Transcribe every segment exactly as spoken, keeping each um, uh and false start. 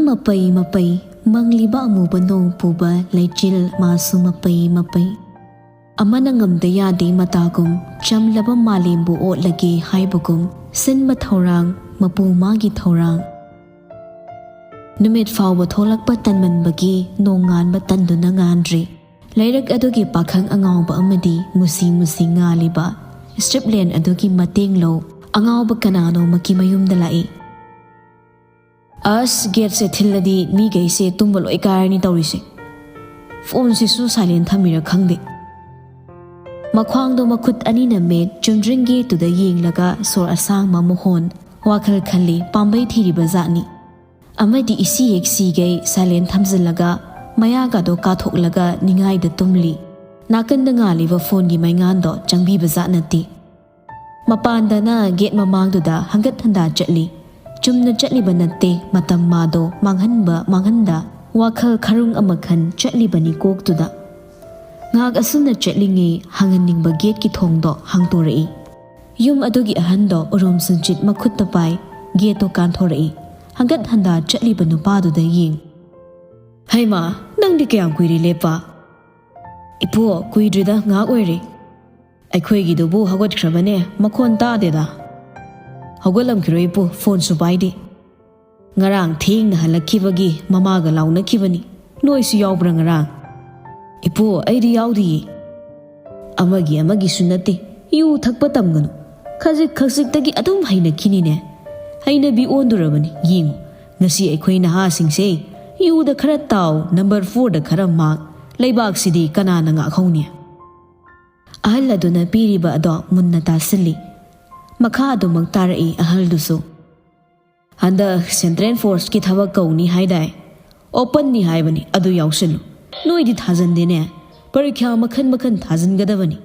ꯃꯄꯩ ꯃꯄꯩ, ꯃꯪꯂꯤꯕ ꯑꯃꯨꯕ ꯅꯣꯡ ꯄꯨꯕ ꯂꯩꯆꯤꯜ ꯃꯥꯁꯨ ꯃꯄꯩ ꯃꯄꯩ꯫ ꯑꯃꯅ ꯉꯝꯗ ꯌꯥꯗꯦ ꯃꯇꯥꯒꯨꯝ, ꯆꯝꯂꯕ ꯃꯥꯂꯦꯝꯕꯨ ꯑꯣꯠꯂꯒꯦ ꯍꯥꯏꯕꯒꯨꯝ, ꯁꯤꯟꯕ ꯊꯧꯔꯥꯡ, ꯃꯄꯨ ꯃꯥꯒꯤ ꯊꯧꯔꯥꯡ꯫ ꯅꯨꯃꯤꯠ ꯐꯥꯎꯕ ꯊꯣꯛꯂꯛꯄ ꯇꯟꯃꯟꯕꯒꯤ ꯅꯣꯡꯉꯥꯟꯕ ꯇꯟꯗꯨꯅ ꯉꯥꯟꯗ꯭ꯔꯤ꯫ ꯂꯩꯔꯛ ꯑꯗꯨꯒꯤ ꯄꯥꯈꯪ ꯑꯉꯥꯎꯕ ꯑꯃꯗꯤ ꯃꯨꯁꯤ ꯃꯨꯁꯤ ꯉꯥꯜꯂꯤꯕ ꯁ꯭ꯇ꯭ꯔꯤꯞ ꯂꯦꯟ ꯑꯗꯨꯒꯤ ꯃꯇꯦꯡ ꯂꯧ꯫ ꯑꯉꯥꯎꯕ ꯀꯅꯥꯅꯣꯃꯒꯤ ꯃꯌꯨꯝꯗ ꯂꯥꯛꯏ꯫ ꯑꯁ, ꯒꯦꯠꯁꯦ ꯊꯤꯜꯂꯗꯤ ꯃꯤꯈꯩꯁꯦ ꯇꯨꯝꯕ ꯂꯣꯏ ꯀꯥꯏꯔꯅꯤ ꯇꯧꯔꯤꯁꯦ꯫ ꯐꯣꯟꯁꯤꯁꯨ ꯁꯥꯏꯂꯦꯟ ꯊꯝꯃꯤꯔ ꯈꯪꯗꯦ꯫ ꯃꯈ꯭ꯋꯥꯡꯗꯣ ꯃꯈꯨꯠ ꯑꯅꯤꯅ ꯃꯦꯠ, ꯆꯨꯝꯗ꯭ꯔꯤꯡ ꯒꯦꯠꯇꯨꯗ ꯌꯦꯡꯂꯒ ꯁꯣꯔ ꯑꯁꯥꯡꯕ ꯑꯃ ꯍꯣꯟ꯫ ꯋꯥꯈꯜ ꯈꯜꯂꯤ, ꯄꯥꯝꯕꯩ ꯊꯤꯔꯤꯕ ꯖꯥꯠꯅꯤ꯫ ꯑꯃꯗꯤ ꯏꯁꯤ ꯍꯦꯛ ꯁꯤꯒꯩ ꯁꯥꯏꯂꯦꯟ ꯊꯝꯖꯤꯜꯂꯒ ꯃꯌꯥꯒꯗꯣ ꯀꯥꯊꯣꯛꯂꯒ ꯅꯤꯡꯉꯥꯏꯗ ꯇꯨꯝꯂꯤ꯫ ꯅꯥꯀꯟꯗ ꯉꯥꯜꯂꯤꯕ ꯐꯣꯟꯒꯤ ꯃꯩꯉꯥꯟꯗꯣ ꯆꯪꯕꯤꯕ ꯖꯥꯠ ꯅꯠꯇꯦ꯫ ꯃꯄꯥꯟꯗꯅ ꯒꯦꯠ ꯃꯃꯥꯡꯗꯨꯗ ꯍꯪꯒꯠ ꯍꯟꯗꯥ ꯆꯠꯂꯤ꯫ ꯆꯨꯝꯅ ꯆꯠꯂꯤꯕ ꯅꯠꯇꯦ, ꯃꯇꯝ ꯃꯥꯗꯣ ꯃꯥꯡꯍꯟꯕ ꯃꯥꯡꯍꯟꯗ ꯋꯥꯈꯜ ꯈꯔꯨꯡ ꯑꯃ ꯈꯟ ꯆꯠꯂꯤꯕꯅꯤ ꯀꯣꯛꯇꯨꯗ꯫ ꯉꯥꯏꯍꯥꯛ ꯑꯁꯨꯝꯅ ꯆꯠꯂꯤꯉꯩ ꯍꯥꯡꯍꯟꯅꯤꯡꯕ ꯒꯦꯠꯀꯤ ꯊꯣꯡꯗꯣ ꯍꯥꯡꯇꯣꯔꯛꯏ꯫ ꯌꯨꯝ ꯑꯗꯨꯒꯤ ꯑꯍꯟꯗꯣ ꯎꯔꯣꯝ ꯁꯨꯟꯆꯤꯠ ꯃꯈꯨꯠꯇ ꯄꯥꯏ, ꯒꯦꯠꯇꯣ ꯀꯥꯟꯊꯣꯔꯛꯏ꯫ ꯍꯪꯒꯠ ꯍꯟꯗꯥ ꯆꯠꯂꯤꯕ ꯅꯨꯄꯥꯗꯨꯗ ꯌꯦꯡ꯫ "ꯍꯩꯃꯥ, ꯅꯪꯗꯤ ꯀꯌꯥꯝ ꯀꯨꯏꯔꯦ ꯂꯦꯞꯄ?" "ꯏꯄꯨ, ꯀꯨꯏꯗ꯭ꯔꯤꯗ, ꯉꯥꯏꯍꯥꯛ ꯑꯣꯏꯔꯦ꯫ ꯑꯩꯈꯣꯏꯒꯤꯗꯨꯕꯨ ꯍꯧꯒꯠꯈ꯭ꯔꯕꯅꯦ, ꯃꯈꯣꯟ ꯇꯥꯗꯦꯗ꯫" "ꯍꯧꯒꯠꯂꯝꯈꯤꯔꯣꯏ ꯏꯄꯨ, ꯐꯣꯟꯁꯨ ꯄꯥꯏꯗꯦ꯫ ꯉꯔꯥꯡ ꯊꯦꯡꯅ ꯍꯜꯂꯛꯈꯤꯕꯒꯤ ꯃꯃꯥꯒ ꯂꯥꯎꯅꯈꯤꯕꯅꯤ꯫ ꯅꯣꯏꯁꯨ ꯌꯥꯎꯕ꯭ꯔꯥ ꯉꯔꯥꯡ?" "ꯏꯄꯨ, ꯑꯩꯗꯤ ꯌꯥꯎꯗꯤꯌꯦ꯫" "ꯑꯃꯒꯤ ꯑꯃꯒꯤꯁꯨ ꯅꯠꯇꯦ, ꯌꯨ ꯊꯛꯄ ꯇꯝꯒꯅꯨ꯫ ꯈꯖꯤꯛ ꯈꯖꯤꯛꯇꯒꯤ ꯑꯗꯨꯝ ꯍꯩꯅꯈꯤꯅꯤꯅꯦ꯫ ꯍꯩꯅꯕꯤ ꯑꯣꯟꯗꯣꯔꯕꯅꯤ, ꯌꯦꯡꯉꯨ꯫ ꯉꯁꯤ ꯑꯩꯈꯣꯏ ꯅꯍꯥꯁꯤꯡꯁꯦ ꯌꯨꯗ ꯈꯔ ꯇꯥꯎ, ꯅꯝꯕꯔ ꯐꯣꯔꯗ ꯈꯔ ꯃꯥꯛ, ꯂꯩꯕꯥꯛꯁꯤꯗꯤ ꯀꯅꯥꯅ ꯉꯥꯛꯍꯧꯅꯤ?" ꯑꯍꯜ ꯑꯗꯨꯅ ꯄꯤꯔꯤꯕ ꯑꯗꯣ ꯃꯨꯟꯅ ꯇꯥꯁꯤꯜꯂꯤ꯫ ꯃꯈꯥ ꯑꯗꯨꯃꯛ ꯇꯥꯔꯛꯏ ꯑꯍꯜꯗꯨꯁꯨ꯫ "ꯍꯟꯗꯛ ꯁꯦꯟꯇ꯭ꯔꯦꯜ ꯐꯣꯔꯁꯀꯤ ꯊꯕꯛ ꯀꯧꯅꯤ ꯍꯥꯏꯗꯥꯏ? ꯑꯣꯄꯟꯅꯤ ꯍꯥꯏꯕꯅꯤ, ꯑꯗꯨ ꯌꯥꯎꯁꯤꯜꯂꯨ꯫ ꯅꯣꯏꯗꯤ ꯊꯥꯖꯟꯗꯦꯅꯦ꯫ ꯄꯔꯤꯈ꯭ꯌꯥ ꯃꯈꯟ ꯃꯈꯟ ꯊꯥꯖꯤꯟꯒꯗꯕꯅꯤ꯫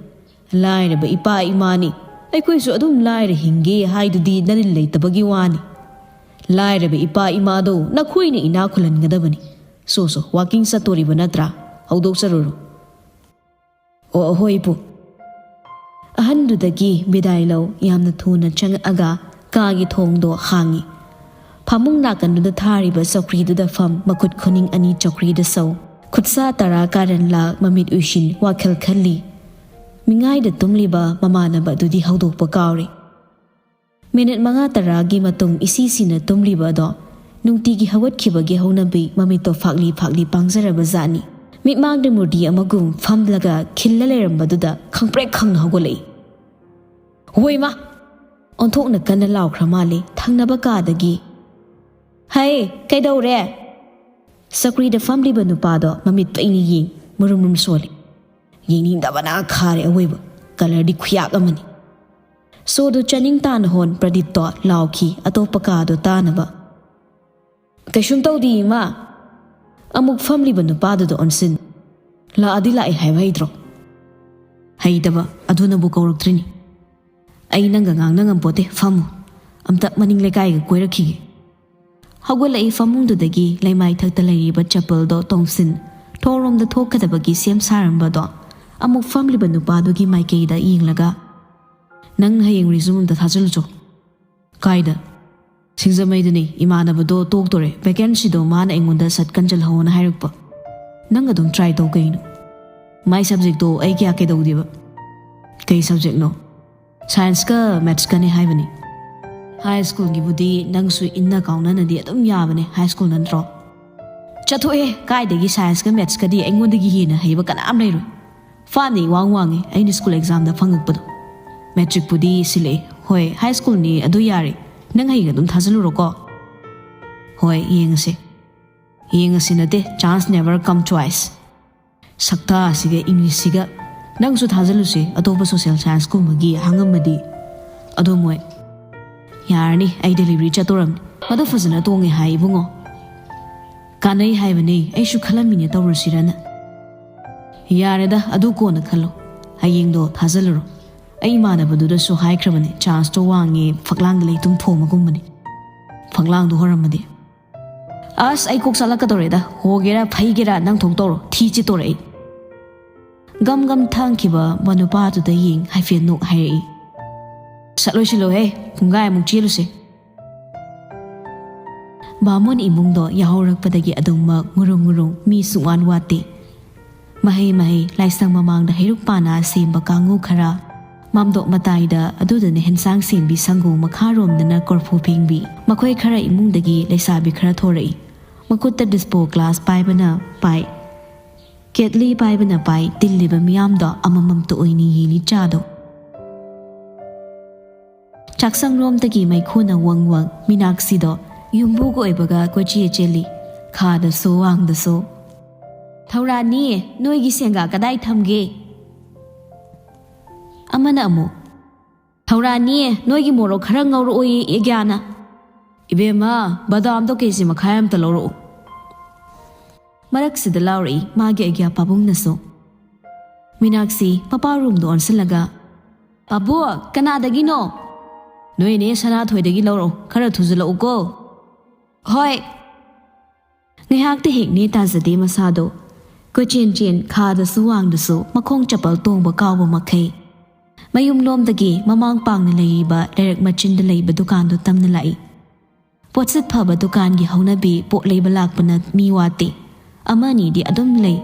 ꯂꯥꯏꯔꯕ ꯏꯄꯥ ꯏꯃꯥꯅꯤ, ꯑꯩꯈꯣꯏꯁꯨ ꯑꯗꯨꯝ ꯂꯥꯏꯔ ꯍꯤꯡꯒꯦ ꯍꯥꯏꯗꯨꯗꯤ ꯅꯅꯤꯜ ꯂꯩꯇꯕꯒꯤ ꯋꯥꯅꯤ꯫ ꯂꯥꯏꯔꯕ ꯏꯄꯥ ꯏꯃꯥꯗꯣ ꯅꯈꯣꯏꯅ ꯏꯅꯥꯛ ꯈꯨꯜꯍꯟꯒꯗꯕꯅꯤ꯫ ꯁꯣ ꯁꯣ, ꯋꯥꯀꯤꯡ ꯆꯠꯇꯣꯔꯤꯕ ꯅꯠꯇ꯭ꯔꯥ? ꯍꯧꯗꯣꯛꯆꯔꯨꯔꯣ꯫" "ꯑꯣ, ꯍꯣꯏ ꯏꯄꯨ꯫" ꯑꯍꯟꯗꯨꯗꯒꯤ ꯕꯤꯗꯥꯏ ꯂꯧ ꯌꯥꯝꯅ ꯊꯨꯅ ꯆꯪꯉꯛꯑꯒ ꯀꯥꯒꯤ ꯊꯣꯡꯗꯣ ꯍꯥꯡꯉꯤ꯫ ꯐꯃꯨꯡ ꯅꯥꯀꯟꯗꯨꯗ ꯊꯥꯔꯤꯕ ꯆꯧꯀ꯭ꯔꯤꯗꯨꯗ ꯐꯝ, ꯃꯈꯨꯠ ꯈꯨꯅꯤꯡ ꯑꯅꯤ ꯆꯧꯀ꯭ꯔꯤꯗ ꯁꯧ, ꯈꯨꯠꯁꯥ ꯇꯔꯥ ꯀꯥꯔꯟ ꯂꯥꯛ, ꯃꯃꯤꯠ ꯎꯏꯁꯤꯟ, ꯋꯥꯈꯜ ꯈꯜꯂꯤ꯫ ꯃꯤꯉꯥꯏꯗ ꯇꯨꯝꯂꯤꯕ ꯃꯃꯥꯟꯅꯕ ꯑꯗꯨꯗꯤ ꯍꯧꯗꯣꯛꯄ ꯀꯥꯎꯔꯦ꯫ ꯃꯤꯅꯤꯠ ꯃꯉꯥ ꯇꯔꯥꯒꯤ ꯃꯇꯨꯡ ꯏꯁꯤ ꯁꯤꯅ ꯇꯨꯝꯂꯤꯕ ꯑꯗꯣ ꯅꯨꯡꯇꯤꯒꯤ ꯍꯧꯒꯠꯈꯤꯕꯒꯤ ꯍꯧꯅꯕꯤ ꯃꯃꯤꯠꯇꯣ ꯐꯥꯛꯂꯤ ꯐꯥꯛꯂꯤ ꯄꯥꯡꯖꯔꯕ ꯖꯥꯠꯅꯤ꯫ ꯃꯤꯠꯃꯥꯡꯗ ꯃꯨꯔꯇꯤ ꯑꯃꯒꯨꯝ ꯐꯝꯂꯒ ꯈꯤꯜꯂ ꯂꯩꯔꯝꯕꯗꯨꯗ ꯈꯪꯄ꯭ꯔꯦꯛ ꯈꯪꯅ ꯍꯧꯒꯠꯂꯛꯏ꯫ "ꯍꯣꯏ ꯃꯥ!" ꯑꯣꯟꯊꯣꯛꯅ ꯀꯟꯅ ꯂꯥꯎꯈ꯭ꯔ ꯃꯥꯜꯂꯦ ꯊꯪꯅꯕ ꯀꯥꯗꯒꯤ꯫ "ꯍꯩ, ꯀꯩꯗꯧꯔꯦ?" ꯆꯧꯀ꯭ꯔꯤꯗ ꯐꯝꯂꯤꯕ ꯅꯨꯄꯥꯗꯣ ꯃꯃꯤꯠ ꯄꯩꯅ ꯌꯦꯡ, ꯃꯨꯔꯨꯝ ꯃꯨꯔꯨꯝ ꯁꯣꯜꯂꯤ꯫ ꯌꯦꯡꯅꯤꯡꯗꯕꯅ ꯈꯥꯔꯦ ꯑꯋꯣꯏꯕ꯫ ꯀꯂꯔꯗꯤ ꯈꯨꯌꯥꯛ ꯑꯃꯅꯤ꯫ ꯁꯣꯗꯨ ꯆꯥꯅꯤꯡ ꯇꯥꯅ ꯍꯣꯟ ꯄ꯭ꯔꯗꯤꯞꯇꯣ ꯂꯥꯎꯈꯤ ꯑꯇꯣꯞꯄ ꯀꯥꯗꯣ ꯇꯥꯅꯕ꯫ "ꯀꯩꯁꯨꯝ ꯇꯧꯗꯦ, ꯏꯃꯥ꯫" ꯑꯃꯨꯛ ꯐꯝꯂꯤꯕ ꯅꯨꯄꯥꯗꯨꯗ ꯑꯣꯟꯁꯤꯟ꯫ "ꯂꯥꯛꯑꯗꯤ ꯂꯥꯛꯑꯦ ꯍꯥꯏꯕ ꯍꯩꯇ꯭ꯔꯣ?" "ꯍꯩꯇꯕ ꯑꯗꯨꯅꯕꯨ ꯀꯧꯔꯛꯇ꯭ꯔꯤꯅꯤ꯫ ꯑꯩ ꯅꯪꯒ ꯉꯥꯡꯅ ꯉꯝꯄꯣꯠꯇꯦ, ꯐꯝꯃꯨ꯫ ꯑꯝꯇ ꯃꯅꯤꯡ ꯂꯩꯀꯥꯏꯒ ꯀꯣꯏꯔꯛꯈꯤꯒꯦ꯫" ꯍꯧꯒꯠꯂꯛꯏ ꯐꯃꯨꯡꯗꯨꯗꯒꯤ ꯂꯩꯃꯥꯏ ꯊꯛꯇ ꯂꯩꯔꯤꯕ ꯆꯄꯜꯗꯣ ꯇꯣꯡꯁꯤꯟ, ꯊꯣꯡꯂꯣꯝꯗ ꯊꯣꯛꯀꯗꯕꯒꯤ ꯁꯦꯝ ꯁꯥꯔꯝꯕꯗꯣ ꯑꯃꯨꯛ ꯐꯝꯂꯤꯕ ꯅꯨꯄꯥꯗꯨꯒꯤ ꯃꯥꯏꯀꯩꯗ ꯌꯦꯡꯂꯒ, "ꯅꯪ ꯍꯌꯦꯡ resume ꯑꯝꯇ ꯊꯥꯖꯤꯜꯂꯨꯆꯣ꯫" "ꯀꯥꯏꯗ?" "ꯁꯤꯡꯖꯃꯩꯗꯅꯤ, ꯏꯃꯥꯟꯅꯕꯗꯣ ꯇꯣꯛꯇꯣꯔꯦ, vacancyꯗꯣ ꯃꯥꯅ ꯑꯩꯉꯣꯟꯗ ꯁꯠ ꯀꯟꯖꯜꯍꯧꯅ ꯍꯥꯏꯔꯛꯄ꯫" "ꯅꯪ ꯑꯗꯨꯝ try ꯇꯧ ꯀꯩꯅꯣ꯫" "My subjectꯇꯣ ꯑꯩ ꯀꯌꯥ ꯀꯩꯗꯧꯗꯦꯕ꯫" "ꯀꯩ subjectꯅꯣ?" "Scienceꯀ Mathsꯀꯅꯦ ꯍꯥꯏꯕꯅꯤ꯫" "High schoolꯒꯤꯕꯨꯗꯤ ꯅꯪꯁꯨ ꯏꯟꯅ ꯀꯥꯎꯅꯅꯗꯤ ꯑꯗꯨꯝ ꯌꯥꯕꯅꯦ, high school ꯅꯠꯇ꯭ꯔꯣ?" "ꯆꯠꯊꯣꯛꯑꯦ, ꯀꯥꯏꯗꯒꯤ scienceꯀ mathsꯀꯗꯤ ꯑꯩꯉꯣꯟꯗꯒꯤ ꯍꯦꯟꯅ ꯍꯩꯕ ꯀꯅꯥꯝ ꯂꯩꯔꯣꯏ꯫ ꯐꯥꯅ ꯏꯋꯥꯡ ꯋꯥꯡꯉꯦ ꯑꯩꯅ school examꯗ ꯐꯪꯉꯛꯄꯗꯣ꯫ Matricꯄꯨꯗꯤ ꯁꯤꯜꯂꯛꯑꯦ꯫ ꯍꯣꯏ, high schoolꯅꯤ, ꯑꯗꯨ ꯌꯥꯔꯦ꯫ ꯅꯪ ꯍꯌꯦꯡ ꯑꯗꯨꯝ ꯊꯥꯖꯤꯜꯂꯨꯔꯣꯀꯣ꯫" "ꯍꯣꯏ, ꯌꯦꯡꯉꯁꯦ꯫" "ꯌꯦꯡꯉꯁꯤ ꯅꯠꯇꯦ, chance never come twice꯫" ꯁꯛꯇꯥꯁꯤꯒ Englishꯁꯤꯒ꯫ "ꯅꯪꯁꯨ ꯊꯥꯖꯤꯜꯂꯨꯁꯦ, ꯑꯇꯣꯞꯄ social scienceꯀꯨꯝꯕꯒꯤ ꯍꯥꯡꯉꯝꯃꯗꯤ꯫" "ꯑꯗꯣ ꯃꯣꯏ꯫" "ꯌꯥꯔꯅꯤ, ꯑꯩ delivery ꯆꯠꯇꯣꯔꯝꯅꯤ꯫ ꯃꯗꯨ ꯐꯖꯅ ꯇꯣꯡꯉꯦ ꯍꯥꯏ ꯏꯕꯨꯡꯉꯣ꯫" "ꯀꯥꯟꯅꯩ ꯍꯥꯏꯕꯅꯦ, ꯑꯩꯁꯨ ꯈꯜꯂꯝꯃꯤꯅꯦ ꯇꯧꯔꯁꯤꯔꯅ꯫" "ꯌꯥꯔꯦꯗ, ꯑꯗꯨ ꯀꯣꯟꯅ ꯈꯜꯂꯣ꯫ ꯍꯌꯦꯡꯗꯣ ꯊꯥꯖꯤꯜꯂꯨꯔꯣ꯫ ꯑꯩ ꯏꯃꯥꯟꯅꯕꯗꯨꯗꯁꯨ ꯍꯥꯏꯈ꯭ꯔꯕꯅꯦ, chanceꯇꯣ ꯋꯥꯡꯉꯦ, ꯐꯛꯂꯥꯡꯗ ꯂꯩ ꯇꯨꯝꯊꯣꯛꯑꯝꯃꯒꯨꯝꯕꯅꯦ꯫ ꯐꯛꯂꯥꯡꯗꯣ ꯍꯣꯔꯝꯃꯗꯤ꯫" "ꯑꯁ, ꯑꯩ ꯀꯣꯛ ꯆꯥꯛꯂꯛꯀꯗꯧꯔꯦꯗ꯫ ꯍꯣꯒꯦꯔꯥ ꯐꯩꯒꯦꯔꯥ ꯅꯪ ꯊꯣꯛ ꯇꯧꯔꯣ, ꯊꯤ ꯆꯤꯠꯇꯣꯔꯦ ꯑꯩ꯫" ꯒꯝ ꯒꯝ ꯊꯥꯡꯈꯤꯕ ꯃꯅꯨꯄꯥꯗꯨꯗ ꯌꯦꯡ ꯍꯥꯏꯐꯦꯠ ꯅꯣꯛ ꯍꯥꯏꯔꯛꯏ꯫ "ꯁꯠ ꯂꯣꯏꯁꯤꯜꯂꯣꯍꯦ, ꯄꯨꯡꯈꯥꯏꯃꯨꯛ ꯆꯦꯜꯂꯨꯁꯦ꯫" ꯕꯥꯃꯣꯟ ꯏꯃꯨꯡꯗꯣ ꯌꯥꯍꯧꯔꯛꯄꯗꯒꯤ ꯑꯗꯨꯝꯃꯛ ꯉꯨꯔꯨꯡ ꯉꯨꯔꯨꯡ, ꯃꯤ ꯁꯨꯡꯋꯥꯟ ꯋꯥꯠꯇꯦ꯫ ꯃꯍꯩ ꯃꯍꯩ ꯂꯥꯏꯁꯪ ꯃꯃꯥꯡꯗ ꯍꯩꯔꯨꯛ ꯄꯥꯅ ꯁꯦꯝꯕ ꯀꯥꯡꯉꯨ ꯈꯔ, ꯃꯥꯝꯗꯣꯞ ꯃꯇꯥꯏꯗ ꯑꯗꯨꯗꯅ ꯍꯦꯟꯁꯥꯡ ꯁꯦꯝꯕꯤ ꯁꯪꯒꯨ, ꯃꯈꯥꯔꯣꯝꯗꯅ ꯀꯣꯔꯐꯨ ꯐꯦꯡꯕꯤ, ꯃꯈꯣꯏ ꯈꯔ ꯏꯃꯨꯡꯗꯒꯤ ꯂꯩꯁꯥꯕꯤ ꯈꯔ ꯊꯣꯔꯛꯏ꯫ ꯃꯈꯨꯠꯇ ꯗꯤꯁꯄꯣ ꯒ꯭ꯂꯥꯁ ꯄꯥꯏꯕꯅ ꯄꯥꯏ, ꯀꯦꯠꯂꯤ ꯄꯥꯏꯕꯅ ꯄꯥꯏ, ꯇꯤꯜꯂꯤꯕ ꯃꯤꯌꯥꯝꯗꯣ ꯑꯃꯃꯝꯇ ꯑꯣꯏꯅ ꯌꯦꯜꯂꯤ ꯆꯥꯗꯣ꯫ ꯆꯥꯛꯁꯪꯔꯣꯝꯗꯒꯤ ꯃꯩꯈꯨꯅ ꯋꯪ ꯋꯪ, ꯃꯤꯅꯥꯛꯁꯤꯗꯣ ꯌꯨꯝꯕꯨꯒ ꯑꯣꯏꯕꯒ ꯀꯣꯏꯆꯦ ꯆꯦꯜꯂꯤ, ꯈꯥꯗꯁꯨ ꯋꯥꯡꯗꯁꯨ꯫ "ꯊꯧꯔꯥꯅꯤ, ꯅꯣꯏꯒꯤ ꯁꯦꯡꯒꯥ ꯀꯗꯥꯏ ꯊꯝꯒꯦ?" ꯑꯃꯅ ꯑꯃꯨꯛ, "ꯊꯧꯔꯥꯅꯤ, ꯅꯣꯏꯒꯤ ꯃꯣꯔꯣꯛ ꯈꯔ ꯉꯧꯔꯛꯑꯣꯌꯦ ꯑꯦꯒ꯭ꯌꯥꯅ꯫ ꯏꯕꯦꯝꯃ, ꯕꯗꯥꯝꯗꯣ ꯀꯦꯖꯤ ꯃꯈꯥꯏ ꯑꯝꯇ ꯂꯧꯔꯛꯎ꯫" ꯃꯔꯛꯁꯤꯗ ꯂꯥꯎꯔꯛꯏ ꯃꯥꯒꯤ ꯑꯦꯒ꯭ꯌꯥ ꯄꯥꯕꯨꯡꯅꯁꯨ꯫ ꯃꯤꯅꯥꯛꯁꯤ ꯃꯄꯥ ꯔꯨꯝꯗ ꯑꯣꯟꯁꯤꯜꯂꯒ, "ꯄꯥꯕꯨ, ꯀꯅꯥꯗꯒꯤꯅꯣ?" "ꯅꯣꯏꯅꯦ ꯁꯅꯥꯊꯣꯏꯗꯒꯤ ꯂꯧꯔꯛꯑꯣ, ꯈꯔ ꯊꯨꯖꯤꯜꯂꯛꯎꯀꯣ꯫" "ꯍꯣꯏ꯫" ꯉꯥꯏꯍꯥꯛꯇ ꯍꯦꯛ ꯅꯦ ꯇꯥꯖꯗꯦ ꯃꯁꯥꯗꯣ꯫ ꯀꯣꯏꯆꯦꯟ ꯆꯦꯟ, ꯈꯥꯗꯁꯨ ꯋꯥꯡꯗꯁꯨ ꯃꯈꯣꯡ ꯆꯄꯜ ꯇꯣꯡꯕ ꯀꯥꯎꯕ ꯃꯈꯩ꯫ ꯃꯌꯨꯝꯂꯣꯝꯗꯒꯤ ꯃꯃꯥꯡ ꯄꯥꯡꯅ ꯂꯩꯔꯤꯕ ꯂꯩꯔꯛ ꯃꯆꯤꯟꯗ ꯂꯩꯕ ꯗꯨꯀꯥꯟꯗꯣ ꯇꯝꯅ ꯂꯥꯛꯏ꯫ ꯄꯣꯠꯁꯤꯠ ꯐꯕ ꯗꯨꯀꯥꯟꯒꯤ ꯍꯧꯅꯕꯤ ꯄꯣꯠ ꯂꯩꯕ ꯂꯥꯛꯄꯅ ꯃꯤ ꯋꯥꯠꯇꯦ꯫ ꯑꯃ ꯑꯅꯤꯗꯤ ꯑꯗꯨꯝ ꯂꯩ꯫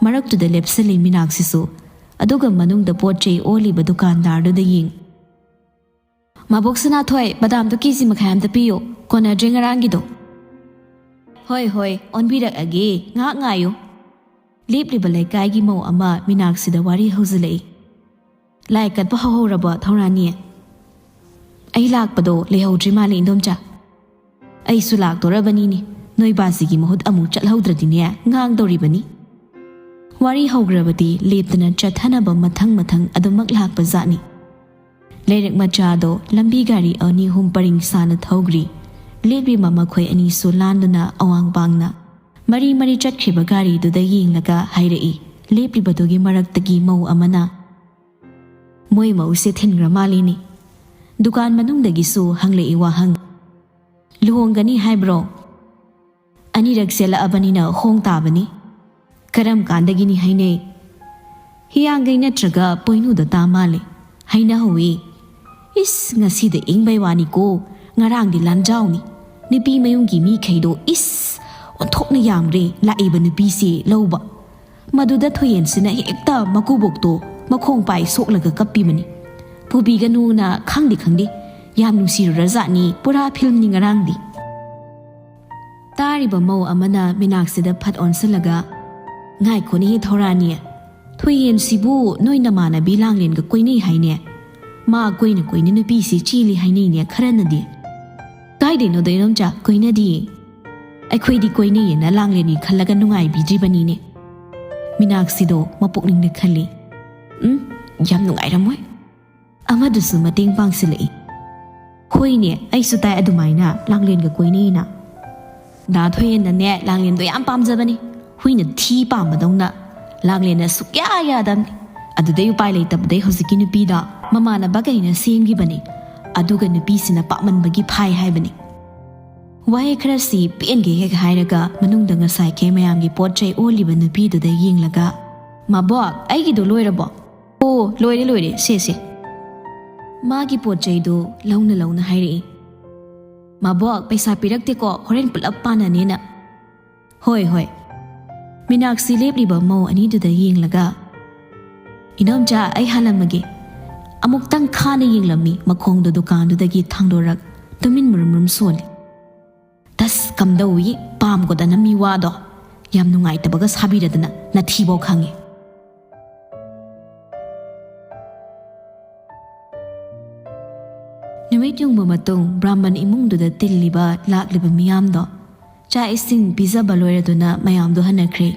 ꯃꯔꯛꯇꯨꯗ ꯂꯦꯞꯁꯤꯜꯂꯤ ꯃꯤꯅꯥꯛꯁꯤꯁꯨ꯫ ꯑꯗꯨꯒ ꯃꯅꯨꯡꯗ ꯄꯣꯠ ꯆꯩ ꯑꯣꯜꯂꯤꯕ ꯗꯨꯀꯥꯟꯗꯥꯔꯗꯨꯗ ꯌꯦꯡ꯫ "ꯃꯕꯣꯛ ꯁꯅꯥꯊꯣꯏ, ꯕꯗꯥꯝꯗꯣ ꯀꯦꯖꯤ ꯃꯈꯥꯏ ꯑꯝꯇ ꯄꯤꯌꯨ, ꯀꯣꯟꯅꯗ꯭ꯔꯦ ꯉꯔꯥꯡꯒꯤꯗꯣ꯫" "ꯍꯣꯏ, ꯍꯣꯏ, ꯑꯣꯟꯕꯤꯔꯛꯑꯒꯦ, ꯉꯥꯏꯍꯥꯛ ꯉꯥꯏꯌꯨ꯫" ꯂꯦꯞꯂꯤꯕ ꯂꯩꯀꯥꯏꯒꯤ ꯃꯧ ꯑꯃ ꯃꯤꯅꯥꯛꯁꯤꯗ ꯋꯥꯔꯤ ꯍꯧꯖꯤꯜꯂꯛꯏ꯫ "ꯂꯥꯏ ꯀꯠꯄ ꯍꯧꯍꯧꯔꯕꯣ, ꯊꯧꯔꯥꯅꯤ?" "ꯑꯩ ꯂꯥꯛꯄꯗꯣ ꯂꯩꯍꯧꯗ꯭ꯔꯤ ꯃꯥꯜꯂꯦ, ꯏꯟꯗꯣꯝꯆꯥ꯫ ꯑꯩꯁꯨ ꯂꯥꯛꯇꯣꯔꯕꯅꯤꯅꯦ, ꯅꯣꯏ ꯕꯥꯖꯤꯒꯤ ꯃꯍꯨꯠ ꯑꯃꯨꯛ ꯆꯠꯍꯧꯗ꯭ꯔꯗꯤꯅꯦ, ꯉꯥꯡꯗꯧꯔꯤꯕꯅꯤ꯫" ꯋꯥꯔꯤ ꯍꯧꯈ꯭ꯔꯕꯗꯤ ꯂꯦꯞꯇꯅ ꯆꯠꯊꯅꯕ ꯃꯊꯪ ꯃꯊꯪ ꯑꯗꯨꯃꯛ ꯂꯥꯛꯄ ꯖꯥꯠꯅꯤ꯫ ꯂꯩꯔꯛ ꯃꯆꯥꯗꯣ ꯂꯝꯕꯤ ꯒꯥꯔꯤ ꯑꯅꯤ ꯑꯍꯨꯝ ꯄꯔꯤꯡ ꯁꯥꯅ ꯊꯧꯈ꯭ꯔꯤ꯫ ꯂꯦꯞꯂꯤꯕ ꯃꯈꯣꯏ ꯑꯅꯤꯁꯨ ꯂꯥꯟꯗꯨꯅ ꯑꯋꯥꯡ ꯄꯥꯡꯅ꯫ ꯃꯔꯤ ꯃꯔꯤ ꯆꯠꯈ꯭ꯔꯤꯕ ꯒꯥꯔꯤꯗꯨꯗ ꯌꯦꯡꯂꯒ ꯍꯥꯏꯔꯛꯏ ꯂꯦꯞꯂꯤꯕꯗꯨꯒꯤ ꯃꯔꯛꯇꯒꯤ ꯃꯧ ꯑꯃꯅ꯫ "ꯃꯣꯏ ꯃꯧꯁꯦ ꯊꯤꯟꯈ꯭ꯔ ꯃꯥꯜꯂꯤꯅꯦ꯫" ꯗꯨꯀꯥꯟ ꯃꯅꯨꯡꯗꯒꯤꯁꯨ ꯍꯪꯂꯛꯏ ꯋꯥꯍꯪ꯫ "ꯂꯨꯍꯣꯡꯒꯅꯤ ꯍꯥꯏꯕ꯭ꯔꯣ?" "ꯑꯅꯤꯔꯛ ꯆꯦꯜꯂꯛꯑꯕꯅꯤꯅ ꯍꯣꯡ ꯇꯥꯕꯅꯤ꯫" "ꯀꯔꯝ ꯀꯥꯟꯗꯒꯤꯅꯤ ꯍꯥꯏꯅꯩ?" "ꯍꯤꯌꯥꯡꯒꯩ ꯅꯠꯇ꯭ꯔꯒ ꯄꯣꯏꯅꯨꯗ ꯇꯥ ꯃꯥꯜꯂꯦ, ꯍꯥꯏꯅꯍꯧꯋꯤ꯫" "ꯏꯁ, ꯉꯁꯤꯗ ꯏꯪꯕꯩ ꯋꯥꯅꯤꯀꯣ, ꯉꯔꯥꯡꯗꯤ ꯂꯥꯟꯖꯥꯎꯅꯤ꯫ ꯅꯨꯄꯤ ꯃꯌꯨꯝꯒꯤ ꯃꯤꯈꯩꯗꯣ ꯏꯁ ꯑꯣꯟꯊꯣꯛꯅ ꯌꯥꯝꯔꯦ ꯂꯥꯛꯏꯕ ꯅꯨꯄꯤꯁꯦ ꯂꯧꯕ꯫ ꯃꯗꯨꯗ ꯊꯣꯏꯍꯦꯟꯁꯤꯅ ꯍꯦꯛꯇ ꯃꯀꯨꯕꯣꯛꯇꯣ ꯃꯈꯣꯡ ꯄꯥꯏ ꯁꯣꯛꯂꯒ ꯀꯞꯄꯤꯕꯅꯤ꯫ "ꯄꯨꯕꯤꯒꯅꯨꯅ ꯈꯪꯗꯦ ꯈꯪꯗꯦ, ꯌꯥꯝ ꯅꯨꯡꯁꯤꯔꯨꯔꯖꯥꯠꯅꯤ, ꯄꯨꯔꯥ ꯐꯤꯂꯝꯅꯤ ꯉꯔꯥꯡꯗꯤ"꯫ ꯇꯥꯔꯤꯕ ꯃꯧ ꯑꯃꯅ ꯃꯤꯅꯥꯛꯁꯤꯗ ꯐꯠ ꯑꯣꯟꯁꯤꯜꯂꯒ, "ꯉꯥꯏꯈꯣꯅꯦꯍꯦ ꯊꯧꯔꯥꯅꯤ, ꯊꯣꯏꯍꯦꯟꯁꯤꯕꯨ ꯅꯣꯏ ꯅꯃꯥꯟꯅꯕꯤ ꯂꯥꯡꯂꯦꯟꯒ ꯀꯣꯏꯅꯩ ꯍꯥꯏꯅꯦ? ꯃꯥ ꯀꯣꯏꯅ ꯀꯣꯏꯅ ꯅꯨꯄꯤꯁꯤ ꯆꯦꯜꯂꯤ ꯍꯥꯏꯅꯩꯅꯦ ꯈꯔꯅꯗꯤ꯫ ꯀꯥꯏꯗꯩꯅꯣꯗ ꯏꯅꯣꯝꯆꯥ, ꯀꯣꯏꯅꯗꯤꯌꯦ꯫ ꯑꯩꯈꯣꯏꯗꯤ ꯀꯣꯏꯅꯩꯌꯦꯅ ꯂꯥꯡꯂꯦꯟꯒꯤ ꯈꯜꯂꯒ ꯅꯨꯡꯉꯥꯏꯕꯤꯗ꯭ꯔꯤꯕꯅꯤꯅꯦ"꯫ ꯃꯤꯅꯥꯛꯁꯤꯗꯣ ꯃꯄꯨꯛꯅꯤꯡꯗ ꯈꯜꯂꯤ, "ꯎꯝ, ꯌꯥꯝ ꯅꯨꯡꯉꯥꯏꯔꯝꯃꯣꯏ"꯫ ꯑꯃꯗꯨꯁꯨ ꯃꯇꯦꯡ ꯄꯥꯡꯁꯤꯜꯂꯛꯏ꯫ "ꯍꯣꯏꯅꯦ, ꯑꯩꯁꯨ ꯇꯥꯏ ꯑꯗꯨꯃꯥꯏꯅ ꯂꯥꯡꯂꯦꯟꯒ ꯀꯣꯏꯅꯩꯅ꯫ ꯗꯥ ꯊꯣꯏꯍꯦꯟꯅꯅꯦ ꯂꯥꯡꯂꯦꯟꯗꯣ ꯌꯥꯝ ꯄꯥꯝꯖꯕꯅꯤ, ꯍꯨꯏꯅ ꯊꯤ ꯄꯥꯝꯕꯗꯧꯅ꯫ ꯂꯥꯡꯂꯦꯟꯅ ꯁꯨꯛꯌꯥ ꯌꯥꯗꯕꯅꯤ꯫ ꯑꯗꯨꯗꯩ ꯎꯄꯥꯏ ꯂꯩꯇꯕꯗꯩ ꯍꯧꯖꯤꯛꯀꯤ ꯅꯨꯄꯤꯗꯣ ꯃꯃꯥꯟꯅꯕꯈꯩꯅ ꯁꯦꯝꯈꯤꯕꯅꯤ꯫ ꯑꯗꯨꯒ ꯅꯨꯄꯤꯁꯤꯅ ꯄꯥꯝꯃꯟꯕꯒꯤ ꯐꯥꯏ ꯍꯥꯏꯕꯅꯤ"꯫ ꯋꯥꯍꯩ ꯈꯔꯁꯤ ꯄꯦꯟꯒꯦ ꯍꯦꯛ ꯍꯥꯏꯔꯒ ꯃꯅꯨꯡꯗ ꯉꯁꯥꯏꯈꯩ ꯃꯌꯥꯝꯒꯤ ꯄꯣꯠ ꯆꯩ ꯑꯣꯜꯂꯤꯕ ꯅꯨꯄꯤꯗꯨꯗ ꯌꯦꯡꯂꯒ, "ꯃꯕꯣꯛ, ꯑꯩꯒꯤꯗꯣ ꯂꯣꯏꯔꯕꯣ?" "ꯑꯣ, ꯂꯣꯏꯔꯦ, ꯂꯣꯏꯔꯦ, ꯁꯦ, ꯁꯦ"꯫ ꯃꯥꯒꯤ ꯄꯣꯠ ꯆꯩꯗꯨ ꯂꯧꯅ ꯂꯧꯅ ꯍꯥꯏꯔꯛꯏ꯫ "ꯃꯕꯣꯛ, ꯄꯩꯁꯥ ꯄꯤꯔꯛꯇꯦꯀꯣ, ꯍꯣꯔꯦꯟ ꯄꯨꯂꯞ ꯄꯥꯅꯅꯦꯅ"꯫ "ꯍꯣꯏ, ꯍꯣꯏ"꯫ ꯃꯤꯅꯥꯛꯁꯤ ꯂꯦꯞꯂꯤꯕ ꯃꯧ ꯑꯅꯤꯗꯨꯗ ꯌꯦꯡꯂꯒ, "ꯏꯅꯣꯝꯆꯥ, ꯑꯩ ꯍꯥꯜꯂꯝꯃꯒꯦ"꯫ ꯑꯃꯨꯛꯇꯪ ꯈꯥꯅ ꯌꯦꯡꯂꯝꯃꯤ ꯃꯈꯣꯡꯗꯣ ꯗꯨꯀꯥꯟꯗꯨꯗꯒꯤ ꯊꯥꯡꯗꯣꯔꯛ ꯇꯨꯃꯤꯟ ꯃꯨꯔꯨꯝ ꯃꯨꯔꯨꯝ ꯁꯣꯜꯂꯤ꯫ "ꯇꯁ, ꯀꯝꯗꯧꯏ? ꯄꯥꯝꯒꯣꯗꯅ ꯃꯤ ꯋꯥꯗꯣ ꯌꯥꯝ ꯅꯨꯡꯉꯥꯏꯇꯕꯒ ꯁꯥꯕꯤꯔꯗꯅ ꯅꯊꯤꯕꯧ ꯈꯪꯉꯤ"꯫ ꯅꯨꯃꯤꯠ ꯌꯨꯡꯕ ꯃꯇꯨꯡ ꯕ꯭ꯔꯥꯍꯃꯟ ꯏꯃꯨꯡꯗꯨꯗ ꯇꯤꯜꯂꯤꯕ ꯂꯥꯛꯂꯤꯕ ꯃꯤꯌꯥꯝꯗꯣ ꯆꯥꯛ ꯏꯁꯤꯡ ꯄꯤꯖꯕ ꯂꯣꯏꯔꯗꯨꯅ ꯃꯌꯥꯝꯗꯣ ꯍꯟꯅꯈ꯭ꯔꯦ꯫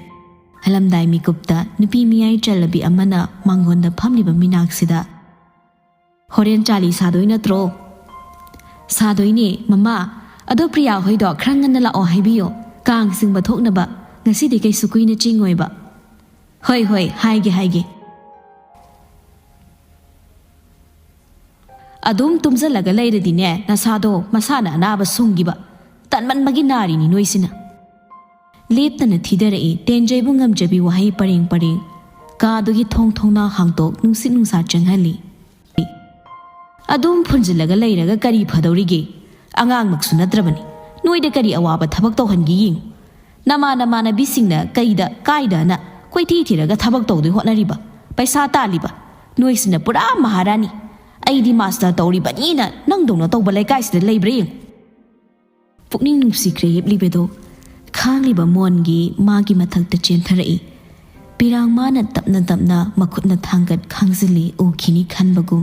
ꯍꯜꯂꯝꯗꯥꯏ ꯃꯤꯀꯨꯞꯇ ꯅꯨꯄꯤ ꯃꯤꯌꯥꯏ ꯆꯜꯂꯕꯤ ꯑꯃꯅ ꯃꯥꯡꯒꯣꯟꯗ ꯐꯝꯂꯤꯕ ꯃꯤꯅꯥꯛꯁꯤꯗ, "ꯍꯣꯔꯦꯟ ꯆꯥꯂꯤ ꯁꯥꯗꯣꯏ ꯅꯠꯇ꯭ꯔꯣ?" "ꯁꯥꯗꯣꯏꯅꯦ, ꯃꯃꯥ꯫ ꯑꯗꯣ ꯄ꯭ꯔꯤꯌꯥ ꯍꯣꯏꯗꯣ ꯈꯔ ꯉꯟꯅ ꯂꯥꯛꯑꯣ ꯍꯥꯏꯕꯤꯌꯣ, ꯀꯥꯡ ꯆꯤꯡꯕ ꯊꯣꯛꯅꯕ꯫ ꯉꯁꯤꯗꯤ ꯀꯩꯁꯨ ꯀꯨꯏꯅ ꯆꯤꯡꯉꯣꯏꯕ"꯫ "ꯍꯣꯏ, ꯍꯣꯏ, ꯍꯥꯏꯒꯦ, ꯍꯥꯏꯒꯦ"꯫ "ꯑꯗꯨꯝ ꯇꯨꯝꯖꯜꯂꯒ ꯂꯩꯔꯗꯤꯅꯦ, ꯅꯁꯥꯗꯣ ꯃꯁꯥꯅ ꯑꯅꯥꯕ ꯁꯨꯡꯈꯤꯕ꯫ ꯇꯟꯃꯟꯕꯒꯤ ꯅꯥꯔꯤꯅꯤ ꯅꯣꯏꯁꯤꯅ"꯫ ꯂꯦꯞꯇꯅ ꯊꯤꯗꯔꯛꯏ ꯇꯦꯟꯖꯩꯕꯨ ꯉꯝꯖꯕꯤ ꯋꯥꯍꯩ ꯄꯔꯦꯡ ꯄꯔꯦꯡ꯫ ꯀꯥꯗꯨꯒꯤ ꯊꯣꯡ ꯊꯣꯡꯅꯥꯎ ꯍꯥꯡꯗꯣꯛ ꯅꯨꯡꯁꯤꯠ ꯅꯨꯡꯁꯥ ꯆꯪꯍꯜꯂꯤ꯫ "ꯑꯗꯨꯝ ꯐꯨꯟꯖꯤꯜꯂꯒ ꯂꯩꯔꯒ ꯀꯔꯤ ꯐꯗꯧꯔꯤꯒꯦ? ꯑꯉꯥꯡꯃꯛꯁꯨ ꯅꯠꯇ꯭ꯔꯕꯅꯤ꯫ ꯅꯣꯏꯗ ꯀꯔꯤ ꯑꯋꯥꯕ ꯊꯕꯛ ꯇꯧꯍꯟꯒꯦ ꯌꯦꯡꯉꯨ꯫ ꯅꯃꯥꯟ ꯅꯃꯥꯟꯅꯕꯤꯁꯤꯡꯅ ꯀꯩꯗ ꯀꯥꯏꯗꯅ ꯀꯣꯏꯊꯤ ꯊꯤꯔꯒ ꯊꯕꯛ ꯇꯧꯗꯣꯏ ꯍꯣꯠꯅꯔꯤꯕ, ꯄꯩꯁꯥ ꯇꯥꯜꯂꯤꯕ꯫ ꯅꯣꯏꯁꯤꯅ ꯄꯨꯔꯥ ꯃꯍꯥꯔꯥꯅꯤ꯫ ꯑꯩꯗꯤ ꯃꯥꯁꯇꯔ ꯇꯧꯔꯤꯕꯅꯤꯅ ꯅꯪꯗꯧꯅ ꯇꯧꯕ ꯂꯩꯀꯥꯏꯁꯤꯗ ꯂꯩꯕ꯭ꯔꯥ ꯌꯦꯡꯉꯨ꯫ ꯄꯨꯛꯅꯤꯡ ꯅꯨꯡꯁꯤꯈ꯭ꯔꯦ ꯍꯤꯞꯂꯤꯕꯗꯣ꯫ ꯈꯥꯡꯂꯤꯕ ꯃꯣꯟꯒꯤ ꯃꯥꯒꯤ ꯃꯊꯛꯇ ꯆꯦꯟꯊꯔꯛꯏ꯫ ꯄꯤꯔꯥꯡ ꯃꯥꯅ ꯇꯞꯅ ꯇꯞꯅ ꯃꯈꯨꯠꯅ ꯊꯥꯡꯒꯠ ꯈꯥꯡꯖꯤꯜꯂꯤ ꯎꯈꯤꯅꯤ ꯈꯟꯕꯒꯨꯝ꯫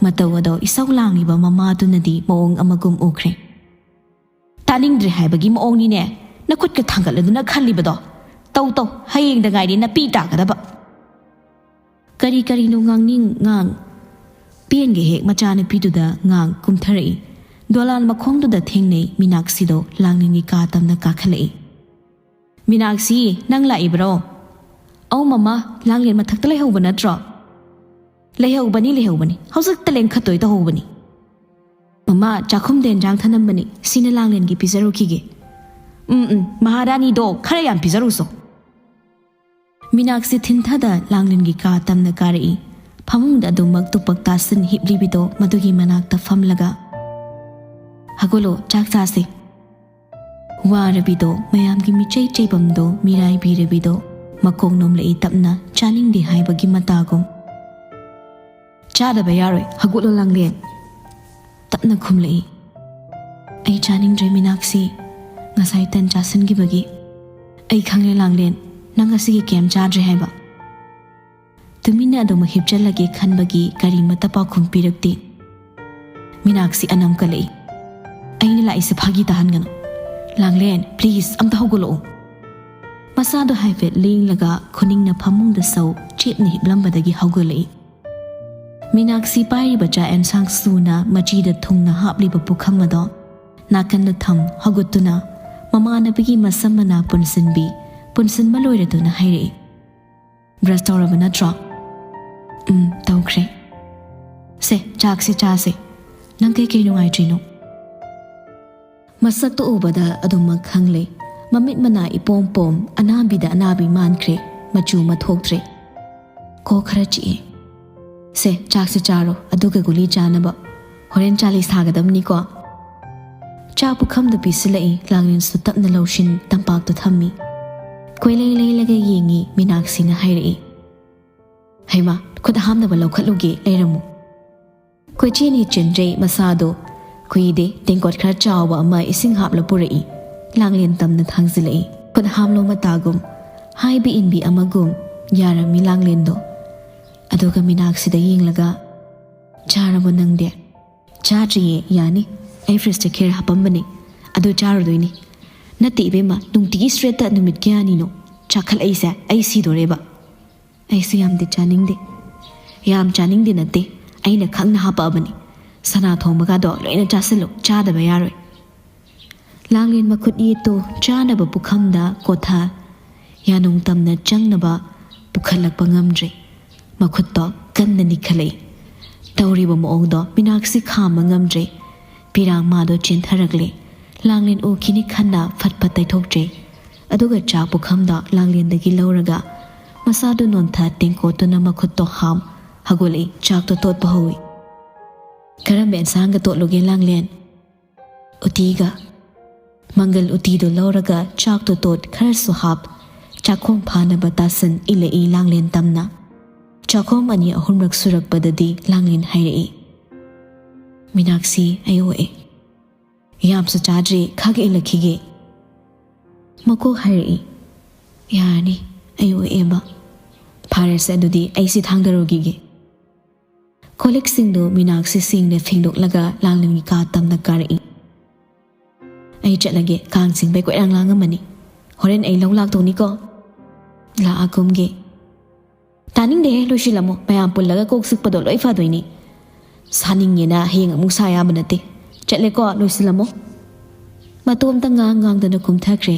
ꯃꯇꯧ ꯑꯗꯣ ꯏꯁꯧ ꯂꯥꯡꯂꯤꯕ ꯃꯃꯥꯗꯨꯅꯗꯤ ꯃꯑꯣꯡ ꯑꯃꯒꯨꯝ ꯎꯈ꯭ꯔꯦ꯫ ꯇꯥꯅꯤꯡꯗ꯭ꯔꯦ ꯍꯥꯏꯕꯒꯤ ꯃꯑꯣꯡꯅꯤꯅꯦ꯫ ꯅꯈꯨꯠꯀ ꯊꯥꯡꯒꯠꯂꯗꯨꯅ ꯈꯜꯂꯤꯕꯗꯣ꯫ ꯇꯧ ꯇꯧ, ꯍꯌꯦꯡꯗ ꯉꯥꯏꯔꯤ ꯅꯄꯤ ꯇꯥꯒꯗꯕ꯫ ꯀꯔꯤ ꯀꯔꯤꯅꯣ ꯉꯥꯡꯅꯤꯡ ꯉꯥꯡ꯫ ꯄꯦꯟꯒ ꯍꯦꯛ ꯃꯆꯥꯅꯨꯄꯤꯗꯨꯗ ꯉꯥꯡ ꯀꯨꯝꯊꯔꯛꯏ꯫ ꯗꯣꯂꯥꯟ ꯃꯈꯣꯡꯗꯨꯗ ꯊꯦꯡꯅꯩ ꯃꯤꯅꯥꯛꯁꯤꯗꯣ ꯂꯥꯡꯂꯦꯟꯒꯤ ꯀꯥ ꯇꯝꯅ ꯀꯥꯈꯠꯂꯛꯏ꯫ "ꯃꯤꯅꯥꯛꯁꯤ, ꯅꯪ ꯂꯥꯛꯏꯕ꯭ꯔꯣ?" "ꯑꯧ ꯃꯃꯥ, ꯂꯥꯡꯂꯦꯟ ꯃꯊꯛꯇ ꯂꯩꯍꯧꯕ ꯅꯠꯇ꯭ꯔꯣ?" "ꯂꯩꯍꯧꯕꯅꯤ, ꯂꯩꯍꯧꯕꯅꯤ, ꯍꯧꯖꯤꯛꯇ ꯂꯦꯡꯈꯠꯇꯣꯏ ꯇꯧꯍꯧꯕꯅꯤ꯫ ꯃꯃꯥ, ꯆꯥꯛꯈꯨꯝꯗ ꯑꯦꯟꯖꯥꯡ ꯊꯅꯝꯕꯅꯤ, ꯁꯤꯅ ꯂꯥꯡꯂꯦꯟꯒꯤ ꯄꯤꯖꯔꯨꯈꯤꯒꯦ꯫" "ꯎꯝ ꯎꯝ, ꯃꯍꯥꯔꯥꯅꯤꯗꯣ ꯈꯔ ꯌꯥꯝ ꯄꯤꯖꯔꯨꯁꯣ꯫" ꯃꯤꯅꯥꯛꯁꯤ ꯊꯤꯟꯊꯗ ꯂꯥꯡꯂꯦꯟꯒꯤ ꯀꯥ ꯇꯝꯅ ꯀꯥꯔꯛꯏ꯫ ꯐꯃꯨꯡꯗ ꯑꯗꯨꯃꯛ ꯇꯨꯄꯛ ꯇꯥꯁꯤꯟ ꯍꯤꯞꯂꯤꯕꯤꯗꯣ ꯃꯗꯨꯒꯤ ꯃꯅꯥꯛꯇ ꯐꯝꯂꯒ, "ꯍꯧꯒꯠꯂꯣ, ꯆꯥꯛ ꯆꯥꯁꯦ꯫" ꯋꯥꯔꯕꯤꯗꯣ, ꯃꯌꯥꯝꯒꯤ ꯃꯤꯆꯩ ꯆꯩꯕꯝꯗꯣ ꯃꯤꯔꯥꯏꯕꯤꯔꯕꯤꯗꯣ, ꯃꯀꯣꯛ ꯅꯣꯝꯂꯛꯏ ꯇꯞꯅ, ꯆꯥꯅꯤꯡꯗꯦ ꯍꯥꯏꯕꯒꯤ ꯃꯇꯥꯒꯨꯝ꯫ "ꯆꯥꯗꯕ ꯌꯥꯔꯣꯏ, ꯍꯧꯒꯠꯂꯣ ꯂꯥꯡꯂꯦꯟ꯫" ꯇꯞꯅ ꯈꯨꯝꯂꯛꯏ꯫ "ꯑꯩ ꯆꯥꯅꯤꯡꯗ꯭ꯔꯦ ꯃꯤꯅꯥꯛꯁꯤ, ꯉꯁꯥꯏ ꯇꯟ ꯆꯥꯁꯤꯟꯈꯤꯕꯒꯤ꯫ ꯑꯩ ꯈꯪꯂꯦ ꯂꯥꯡꯂꯦꯟ, ꯅꯪ ꯉꯁꯤꯒꯤ ꯀꯩꯝ ꯆꯥꯗ꯭ꯔꯦ ꯍꯥꯏꯕ꯫" ꯇꯨꯃꯤꯟꯅ ꯑꯗꯨꯃꯛ ꯍꯤꯞꯆꯜꯂꯒꯦ ꯈꯟꯕꯒꯤ ꯀꯔꯤꯃꯠꯇ ꯄꯥꯎꯈꯨꯝ ꯄꯤꯔꯛꯇꯦ꯫ ꯃꯤꯅꯥꯛꯁꯤ ꯑꯅꯝ ꯀꯜꯂꯛꯏ꯫ "ꯑꯩꯅ ꯂꯥꯛꯏꯁꯦ ꯐꯥꯒꯤ ꯇꯥꯍꯟꯒꯅꯨ꯫ ꯂꯥꯡꯂꯦꯟ, please, ꯑꯝꯇ ꯍꯧꯒꯠꯂꯛꯑꯣ꯫" ꯃꯁꯥꯗꯣ ꯍꯥꯏꯐꯦꯠ ꯂꯦꯡꯂꯒ ꯈꯨꯅꯤꯡꯅ ꯐꯃꯨꯡꯗ ꯁꯧ ꯆꯦꯞꯅ ꯍꯤꯞꯂꯝꯕꯗꯒꯤ ꯍꯧꯒꯠꯂꯛꯏ꯫ ꯃꯤꯅꯥꯛꯁꯤ ꯄꯥꯏꯔꯤꯕ ꯆꯥꯛ ꯑꯦꯟꯁꯥꯡ ꯁꯨꯅ ꯃꯆꯤꯗ ꯊꯨꯡꯅ ꯍꯥꯞꯂꯤꯕ ꯄꯨꯈꯝ ꯑꯗꯣ ꯅꯥꯀꯟꯗ ꯊꯝ ꯍꯧꯒꯠꯇꯨꯅ ꯃꯃꯥꯟꯅꯕꯤꯒꯤ ꯃꯁꯝ ꯃꯅꯥ ꯄꯨꯟꯁꯤꯟꯕꯤ ꯄꯨꯟꯁꯤꯟꯕ ꯂꯣꯏꯔꯗꯨꯅ ꯍꯥꯏꯔꯛꯏ꯫ "ꯕ꯭ꯔꯁ ꯇꯧꯔꯕ ꯅꯠꯇ꯭ꯔꯣ?" "ꯎꯝ, ꯇꯧꯈ꯭ꯔꯦ꯫" "ꯁꯦ, ꯆꯥꯛꯁꯦ ꯆꯥꯁꯦ꯫ ꯅꯪ ꯀꯩꯀꯩ ꯅꯨꯡꯉꯥꯏꯇ꯭ꯔꯤꯅꯣ?" ꯃꯁꯛꯇꯣ ꯎꯕꯗ ꯑꯗꯨꯃꯛ ꯈꯪꯂꯦ꯫ ꯃꯃꯤꯠ ꯃꯅꯥ ꯏꯄꯣꯝ ꯄꯣꯝ, ꯑꯅꯥꯕꯤꯗ ꯑꯅꯥꯕꯤ ꯃꯥꯟꯈ꯭ꯔꯦ꯫ ꯃꯆꯨ ꯑꯃ ꯊꯣꯛꯇ꯭ꯔꯦ꯫ ꯀꯣꯛ ꯈꯔ ꯆꯤꯛꯑꯦ꯫ "ꯁꯦ, ꯆꯥꯛꯁꯦ ꯆꯥꯔꯣ, ꯑꯗꯨꯒ ꯒꯨꯂꯤ ꯆꯥꯅꯕ꯫ ꯍꯣꯔꯦꯟ ꯆꯥꯂꯤ ꯁꯥꯒꯗꯕꯅꯤꯀꯣ꯫" ꯆꯥꯛ ꯄꯨꯈꯝꯗꯨ ꯄꯤꯁꯤꯜꯂꯛꯏ꯫ ꯂꯥꯡꯂꯦꯟꯁꯨ ꯇꯞꯅ ꯂꯧꯁꯤꯟ ꯇꯝꯄꯥꯛꯇꯨ ꯊꯝꯃꯤ꯫ ꯀꯣꯏꯂꯩ ꯂꯩꯂꯒ ꯌꯦꯡꯉꯤ꯫ ꯃꯤꯅꯥꯛꯁꯤꯅ ꯍꯥꯏꯔꯛꯏ, "ꯍꯩꯃꯥ, ꯈꯨꯠ ꯍꯥꯝꯅꯕ ꯂꯧꯈꯠꯂꯨꯒꯦ, ꯂꯩꯔꯝꯃꯨ"꯫ ꯀꯣꯏꯆꯦꯟ ꯆꯦꯟꯖꯩ꯫ ꯃꯁꯥꯗꯣ ꯀꯨꯏꯗꯦ, ꯇꯦꯡꯀꯣꯠ ꯈꯔ ꯆꯥꯎꯕ ꯑꯃ ꯏꯁꯤꯡ ꯍꯥꯞꯂ ꯄꯨꯔꯛꯏ꯫ ꯂꯥꯡꯂꯦꯟ ꯇꯝꯅ ꯊꯥꯡꯖꯤꯜꯂꯛꯏ꯫ ꯈꯨꯠ ꯍꯥꯝꯂꯣ ꯃꯇꯥꯒꯨꯝ ꯍꯥꯏꯕꯤ ꯏꯟꯕꯤ ꯑꯃꯒꯨꯝ ꯌꯥꯔꯝꯃꯤ ꯂꯥꯡꯂꯦꯟꯗꯣ꯫ ꯑꯗꯨꯒ ꯃꯤꯅꯥꯛꯁꯤꯗ ꯌꯦꯡꯂꯒ, "ꯆꯥꯔꯕꯣ ꯅꯪꯗꯤ?" "ꯆꯥꯗ꯭ꯔꯤꯌꯦ, ꯌꯥꯅꯤ꯫ ꯑꯩ ꯐ꯭ꯔꯤꯖꯇ ꯈꯦꯔ ꯍꯥꯄꯝꯕꯅꯦ, ꯑꯗꯨ ꯆꯥꯔꯨꯗꯣꯏꯅꯤ"꯫ "ꯅꯠꯇꯦ ꯏꯕꯦꯝꯃ, ꯅꯨꯡꯇꯤꯒꯤ ꯁ꯭ꯇ꯭ꯔꯦꯠꯇ ꯅꯨꯃꯤꯠ ꯀꯌꯥꯅꯤꯅꯣ ꯆꯥꯈꯠꯂꯛꯏꯁꯦ? ꯑꯩ ꯁꯤꯗꯣꯔꯦꯕ"꯫ "ꯑꯩꯁꯨ ꯌꯥꯝꯗꯤ ꯆꯥꯅꯤꯡꯗꯦ"꯫ "ꯌꯥꯝ ꯆꯥꯅꯤꯡꯗꯦ ꯅꯠꯇꯦ, ꯑꯩꯅ ꯈꯪꯅ ꯍꯥꯄꯛꯑꯕꯅꯤ꯫ ꯁꯅꯥ ꯊꯣꯡꯕꯒꯗꯣ ꯂꯣꯏꯅ ꯆꯥꯁꯤꯜꯂꯨ, ꯆꯥꯗꯕ ꯌꯥꯔꯣꯏ"꯫ ꯂꯥꯡꯂꯦꯟ ꯃꯈꯨꯠ ꯌꯦꯠꯇꯨ ꯆꯥꯅꯕ ꯄꯨꯈꯝꯗ ꯀꯣꯊ ꯌꯥꯅꯨꯡ ꯇꯝꯅ ꯆꯪꯅꯕ ꯄꯨꯈꯠꯂꯛꯄ ꯉꯝꯗ꯭ꯔꯦ꯫ ꯃꯈꯨꯠꯇꯣ ꯀꯟꯅ ꯅꯤꯛꯈꯠꯂꯛꯏ꯫ ꯇꯧꯔꯤꯕ ꯃꯑꯣꯡꯗꯣ ꯃꯤꯅꯥꯛꯁꯤ ꯈꯥꯝꯕ ꯉꯝꯗ꯭ꯔꯦ꯫ ꯄꯤꯔꯥꯡ ꯃꯥꯗꯣ ꯆꯦꯟꯊꯔꯛꯂꯦ꯫ ꯂꯥꯡꯂꯦꯟ ꯎꯈꯤꯅꯤ ꯈꯟꯅ ꯐꯠ ꯐꯠ ꯇꯩꯊꯣꯛꯇ꯭ꯔꯦ꯫ ꯑꯗꯨꯒ ꯆꯥꯛ ꯄꯨꯈꯝꯗꯣ ꯂꯥꯡꯂꯦꯟꯗꯒꯤ ꯂꯧꯔꯒ ꯃꯁꯥꯗꯨ ꯅꯣꯟꯊ ꯇꯦꯡꯀꯣꯠꯇꯨꯅ ꯃꯈꯨꯠꯇꯣ ꯍꯥꯝ ꯍꯧꯒꯠꯂꯛꯏ꯫ ꯆꯥꯛꯇꯣ ꯇꯣꯠꯄ ꯍꯧꯏ꯫ "ꯀꯔꯝꯕ ꯑꯦꯟꯁꯥꯡꯒ ꯇꯣꯠꯂꯨꯒꯦ ꯂꯥꯡꯂꯦꯟ?" "ꯎꯇꯤꯒ"꯫ ꯃꯪꯒꯜ ꯎꯇꯤꯗꯨ ꯂꯧꯔꯒ ꯆꯥꯛꯇꯨ ꯇꯣꯠ ꯈꯔꯁꯨ ꯍꯥꯞ꯫ ꯆꯥꯛꯈꯣꯝ ꯐꯥꯅꯕ ꯇꯥꯁꯟ ꯏꯜꯂꯛꯏ ꯂꯥꯡꯂꯦꯟ ꯇꯝꯅ꯫ ꯆꯥꯛꯈꯣꯝ ꯑꯅꯤ ꯑꯍꯨꯝꯔꯛ ꯁꯨꯔꯛꯄꯗꯗꯤ ꯂꯥꯡꯂꯦꯟ ꯍꯥꯏꯔꯛꯏ, "ꯃꯤꯅꯥꯛꯁꯤ, ꯑꯩ ꯑꯣꯛꯑꯦ"꯫ "ꯌꯥꯝꯁꯨ ꯆꯥꯗ꯭ꯔꯤ, ꯈꯥꯒ ꯏꯜꯂꯛꯈꯤꯒꯦ"꯫ ꯃꯀꯣꯛ ꯍꯥꯏꯔꯛꯏ, "ꯌꯥꯔꯅꯤ, ꯑꯩ ꯑꯣꯛꯑꯦꯕ"꯫ "ꯐꯔꯦꯁꯦ, ꯑꯗꯨꯗꯤ ꯑꯩ ꯁꯤ ꯊꯥꯡꯗꯔꯨꯈꯤꯒꯦ"꯫ ꯀꯣꯜꯂꯤꯛꯁꯤꯡꯗꯨ ꯃꯤꯅꯥꯛꯁꯤ ꯁꯦꯡꯅ ꯐꯦꯡꯗꯣꯛꯂꯒ ꯂꯥꯡꯂꯦꯟꯒꯤ ꯀꯥ ꯇꯝꯅ ꯀꯥꯔꯛꯏ꯫ "ꯑꯩ ꯆꯠꯂꯒꯦ, ꯀꯥꯡ ꯆꯤꯡꯕꯩ ꯀꯣꯏꯔꯥꯡ ꯂꯥꯡꯉꯝꯃꯅꯤ꯫ ꯍꯣꯔꯦꯟ ꯑꯩ ꯂꯧ ꯂꯥꯛꯇꯧꯅꯤꯀꯣ"꯫ "ꯂꯥꯛꯑꯒꯨꯝꯒꯦ"꯫ "ꯇꯥꯅꯤꯡꯗꯦꯍꯦ, ꯂꯣꯏꯁꯤꯜꯂꯝꯃꯣ꯫ ꯃꯌꯥꯝ ꯄꯨꯜꯂꯒ ꯀꯣꯛ ꯆꯤꯛꯄꯗꯣ ꯂꯣꯏ ꯐꯗꯣꯏꯅꯤ꯫ ꯁꯥꯅꯤꯡꯉꯦꯅ ꯍꯌꯦꯡ ꯑꯃꯨꯛ ꯁꯥ ꯌꯥꯕ ꯅꯠꯇꯦ꯫ ꯆꯠꯂꯦꯀꯣ, ꯂꯣꯏꯁꯤꯜꯂꯝꯃꯣ"꯫ ꯃꯇꯣꯝꯇ ꯉꯥꯡ ꯉꯥꯡꯗꯅ ꯀꯨꯝꯊꯈ꯭ꯔꯦ꯫